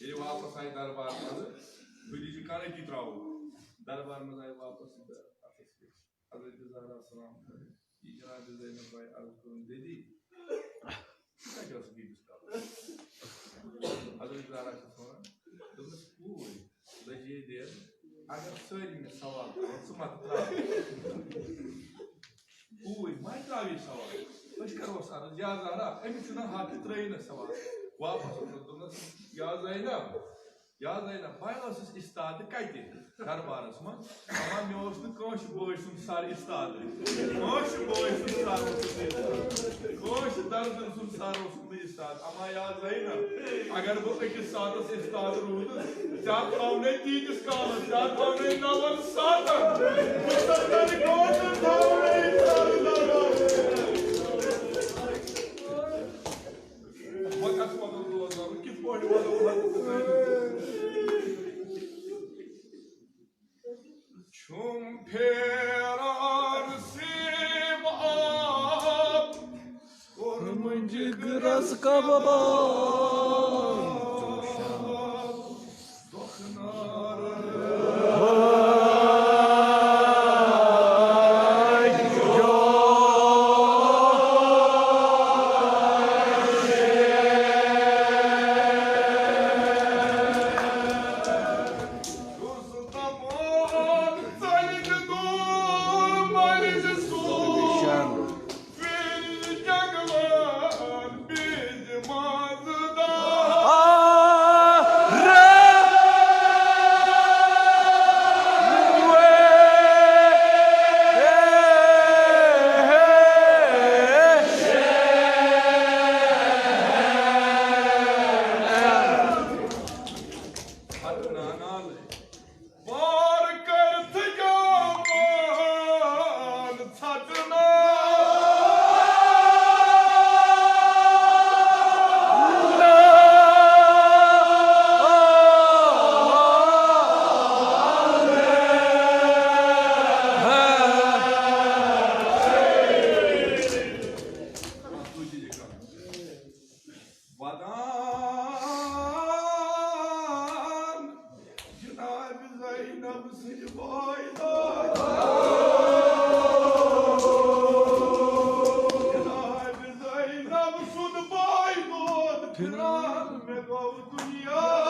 ییٚلہِ واپس آیہِ دربار منٛز، بہٕ دِژ یہِ کَنہٕ أتی ترٛاوُن۔ دربار منٛز آیہِ واپس تہٕ اَتھس کیٛاہ؟ حضرت زہرا سلام کٔرِتھ، یہِ جناب زینب بھائی عرض کوٚرُن، دیدی، ژٕ کَتہِ ٲسٕکھ ییٖتِس کالَس؟ حضرت زہرا چھَس وَنان، دوٚپمَس، کوٗر، لٔجے دیر، اگر سٲری مےٚ سوال کَرَن، ژٕ مَتہٕ ترٛاو۔ کوٗر، مَتہٕ ترٛاو یہِ سوال۔ أسۍ کَروس عرض، یا زہرا، أمِس چھُنہٕ حق، یہِ ترٛٲیِو نہٕ سوال۔ واپَس ووٚتھُس، دوٚپنَس، یا زینب، یا زینب، بہٕ ٲسٕس استاد کتہِ؟ دربارس منٛز۔ اما مےٚ اوس نہٕ کٲنٛسہِ بٲے سُنٛد سر استاد۔ کٲنٛسہِ بٲے سُنٛد سر اوسُس نہٕ استاد۔ کٲنٛسہِ دردن سُنٛد سر اوسُس نہٕ استاد۔ اما یا زینب، اگر بہٕ أکِس ساتس استاد روٗدُس، ژےٚ تھاونے تیٖتِس کالس، ژےٚ تھاونے نون ساتن۔ بہٕ تہِ کرٕ کٲم تہٕ تھاونے استاد دربارس۔ وۄنۍ کَتھ وَنو دوستانو، کِتھ پٲٹھۍ وَنو حضرت زینب؟ چھُم پھیران سیٖب آب، کوٚرمُت جِگرَس کباب۔ مےٚ گوٚو دُنیا۔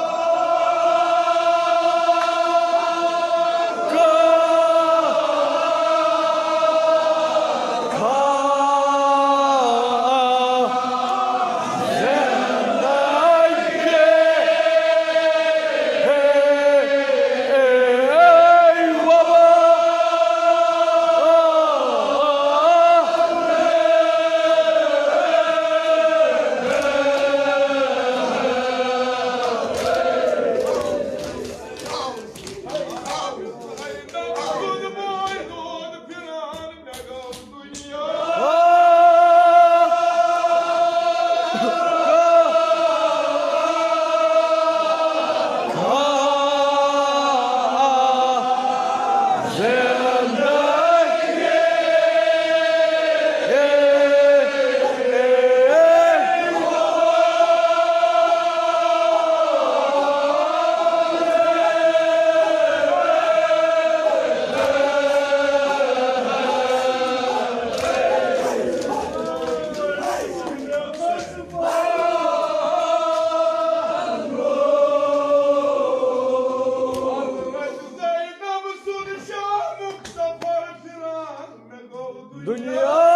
دنیا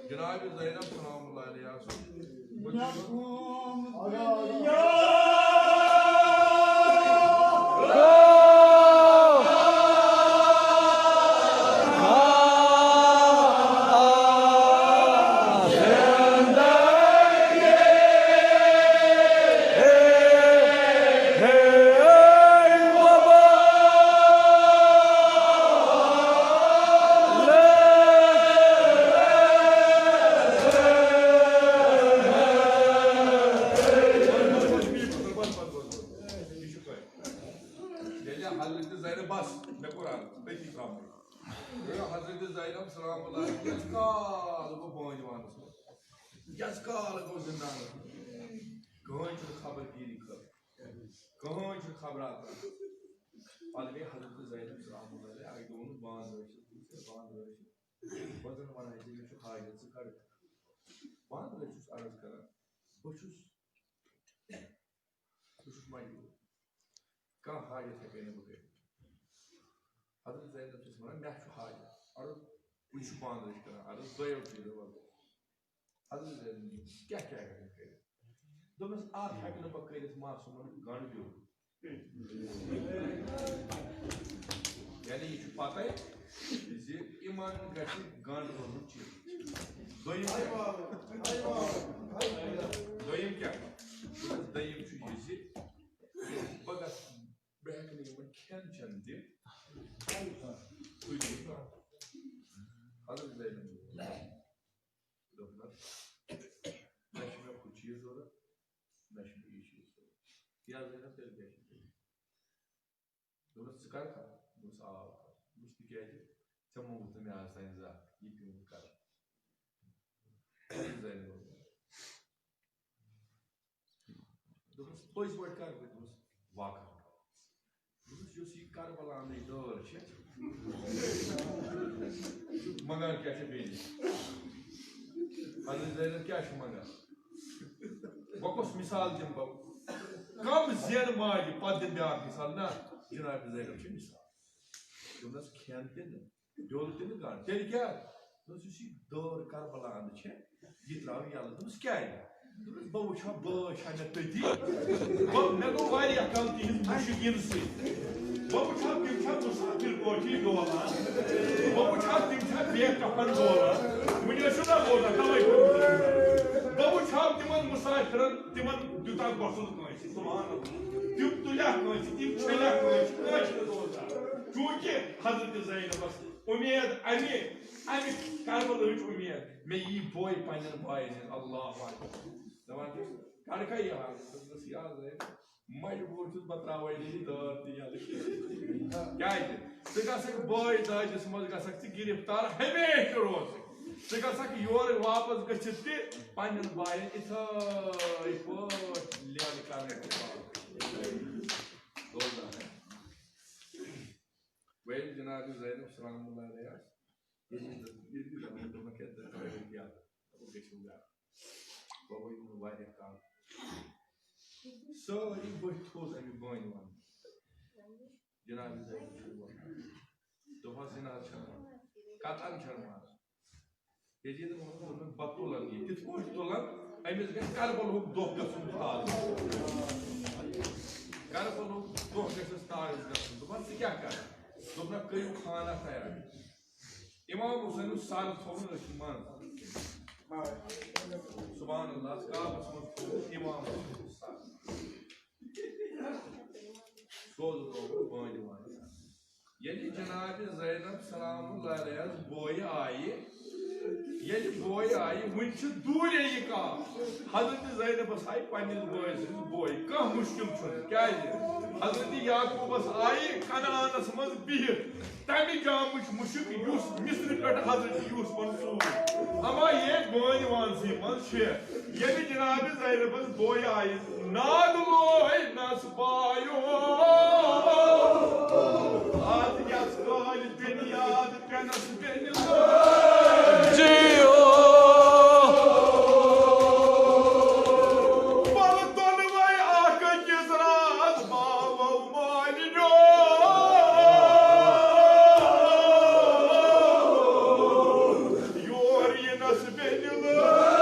جناب زینب سلام اللہ علیہ۔ ییٚلہِ حضرت زینب بس، مےٚ کوٚر عرض، أتی ترٛامٕے۔ ییٚلہِ حضرت زینب سلام اللہ علیہ یَس کال گوٚو بٲنۍ وانَس منٛز، یَس کال گوٚو زِندانَس منٛز، کٕہٕنۍ چھُنہٕ خبر گیٖری خٲطرٕ، کٕہٕنۍ چھُنہٕ خبرا ترٛاوان۔ پَتہٕ گٔے حضرت زینب سلام اللہ علیہ، اَکہِ دۄہ ووٚنُس بانٛد رٲچھِتھ، بانٛد رٲچھِتھ، بہٕ زَن وَنان ژےٚ، مےٚ چھُ حاجت، ژٕ کَڑ۔ بانٛد رٲچھِتھ چھُس عرض کَران، بہٕ چھُس بہٕ چھُس مجبوٗر۔ کانٛہہ حاجت ہٮ۪کَے نہٕ بہٕ کٔرِتھ۔ حضرت زینب چھَس وَنان، مےٚ چھُ حاجت۔ عرض، وٕنہِ چھُ بانٛد رٲچھ کران۔ عرض، دۄیو چیٖزو وَلہٕ۔ حضرت زینب، کیٛاہ کیٛاہ ہٮ۪کَکھ کٔرِتھ؟ دوٚپنَس، اَکھ ہٮ۪کہٕ نہٕ بہٕ کٔرِتھ، معصوٗمَن گَنٛڈ دیُن۔ یعنی یہِ چھُ پَتَے زِ یِمَن گژھِ گنٛڈ روزُن چیٖز۔ دوٚیِم کیٛاہ؟ دوٚیِم کیٛاہ؟ دوٚیِم چھُ یہِ زِ بہٕ گژھٕ، بہٕ ہٮ۪کہٕ نہٕ یِمَن کھٮ۪ن چٮ۪ن دِتھ۔ تُہۍ دِیِو۔ حضرت زینب دوٚپنَس، نہ چھُ مےٚ ہُہ چیٖز ضوٚرَتھ، نہ چھُ مےٚ یہِ چیٖز ضوٚرَتھ۔ یا زینب، تیٚلہِ کیٛاہ چھُ؟ دوٚپمَس، ژٕ کَر کَتھ؟ دوٚپمَس، آ، کَر۔ دوٚپمَس، تِکیٛازِ ژےٚ موٚنگُتھ نہٕ مےٚ آز تام زانٛہہ، یہِ پیوٗنٛت کَر۔ دوٚپمَس، پٔزۍ پٲٹھۍ کَر؟ دوٚپمَس، واقعاً۔ دوٚپمَس، یۄس یہِ کربلا اَنٕنۍ دٲر چھِ، منٛگان کیٛاہ چھِ بیٚیہِ؟ حضرت زینب کیٛاہ چھِ منٛگان؟ وۄنۍ کۄس مثال دِمہٕ بہٕ؟ کم زینہٕ ماجہِ، پتہٕ دِمہٕ بیٛاکھ مثال۔ نہ، جناب زینب چھِ مثال۔ دوٚپنَس، کھٮ۪ن تہِ نہٕ، بیول تہِ نہٕ گنٛڈ۔ تیٚلہِ کیٛاہ؟ دوٚپنَس، یُس یہِ دٲر کربلا اَنٛدٕ چھِ، یہِ ترٛاو یَلہٕ۔ دوٚپمَس، کیٛازِ؟ دوٚپمَس، بہٕ وٕچھِ ہا، بٲے چھا مےٚ تٔتی؟ بہٕ، مےٚ گوٚو واریاہ کال تِہِنٛز مُشِک یِنہٕ سۭتۍ۔ بہٕ وٕچھِ ہا، تِم چھا مُسافِر پٲٹھی ڈولان؟ بہٕ وٕچھِ ہا، تِم چھا بے کفن ڈولان؟ وٕنہِ ٲسِو نا بوزان، تَوَے کوٚر۔ بہٕ وٕچھِ ہا تِمَن مُسافِرَن، تِمَن دیُتاہ غۄسُل کٲنٛسہِ، سبحان اللہ۔ تِم تُلہِ ہا کٲنٛسہِ، تِم چھٔلہِ ہا کٲنٛسہِ، کٲنٛسہِ نہٕ دوزان۔ چوٗنٛکہِ حضرت زینبَس امید، امہِ امہِ کربلہٕچ امید، مےٚ یی بوے پننٮ۪ن باین ہٕنٛز۔ اللہ اکبر۔ دپان چھُس، کڑکھا یاد، دوٚپمَس، یاد ہے، مجبوٗر چھُس بہٕ تراوے نہٕ یہِ دٲر تہِ یَلہٕ کینٛہہ۔ کیازِ؟ ژٕ گژھکھ بٲے دٲجِس منٛز گژھکھ ژٕ گرفتار ہمیشہِ روزٕنۍ۔ ژٕ گژھکھ یورٕ واپس گٔژھِتھ تہِ پننٮ۪ن باین اِتھٲے پٲٹھۍ لیل کرنہٕ خٲطرٕ۔ وۄنۍ ییٚلہِ جناب زینب سلام اللہ علیہ ییٚلہِ ییٚلہِ دَپان دوٚپمَکھ، "ہے، تُہۍ کَرو ییٚتہِ یَتھ، دوٚپُکھ، گٔژھِو گَرٕ۔" بابا یِمَن واریاہ کال۔ سٲری ؤتھۍ تھوٚد اَمہِ بٲنہِ وَنُن۔ جناب زینب چھُ وَنان۔ دوٚپہَس، "جناب چھَنہٕ وَنان، کَتَن چھَنہٕ وَنان؟" ییٚلہِ یہِ دوٚپمَکھ، دوٚپمَکھ، "بَتہٕ تُلَن یہِ، تِتھ پٲٹھۍ تُلَن، أمِس گژھِ کربلہُک دۄہ گژھُن تازٕ۔ کربلہُک دۄہ گژھٮ۪س تازٕ گژھُن۔" دوٚپمَس، "ژٕ کیٛاہ کَرٕ؟" دوٚپنَکھ، "کٔرِو خانہ تیار۔" امام حسین سر تھوٚوُن أتھۍ منٛز۔ سبحان اللہ، کعبس منٛز تھوٚوُن امام حسین سر۔ سوزُن لوگُن بٲنہِ وانہِ۔ ییٚلہِ جناب زینب سلام اللہ علیہس بویہِ آیہِ، ییٚلہِ بویہِ آیہِ، وُنہِ چھِ دوٗرے یہِ کتھ۔ حضرت زینبس آیہِ پننِس بٲے سٕنٛز بویہِ، کانٛہہ مُشکِل چھُنہٕ۔ کیازِ؟ حضرت یعقوبس آیہِ کنعانس منٛز بِہِتھ۔ تمہِ جامٕچ مُشک یُس مصرِ پٮ۪ٹھ حضرت یوسفن ژوٗر۔ اما ییٚتہِ بٲنۍ وانسٕے منٛز چھِ۔ ییٚلہِ جناب زینبس بویہِ آیہِ، ناد لوے نس بایو۔ اتھ یس کالہِ بنیاد پینس بینہِ لٲج۔ جیو۔ پل دۄنوے اکھ أکِس راز باوو مالِنیو۔ یور یِنس بینہِ لٲج۔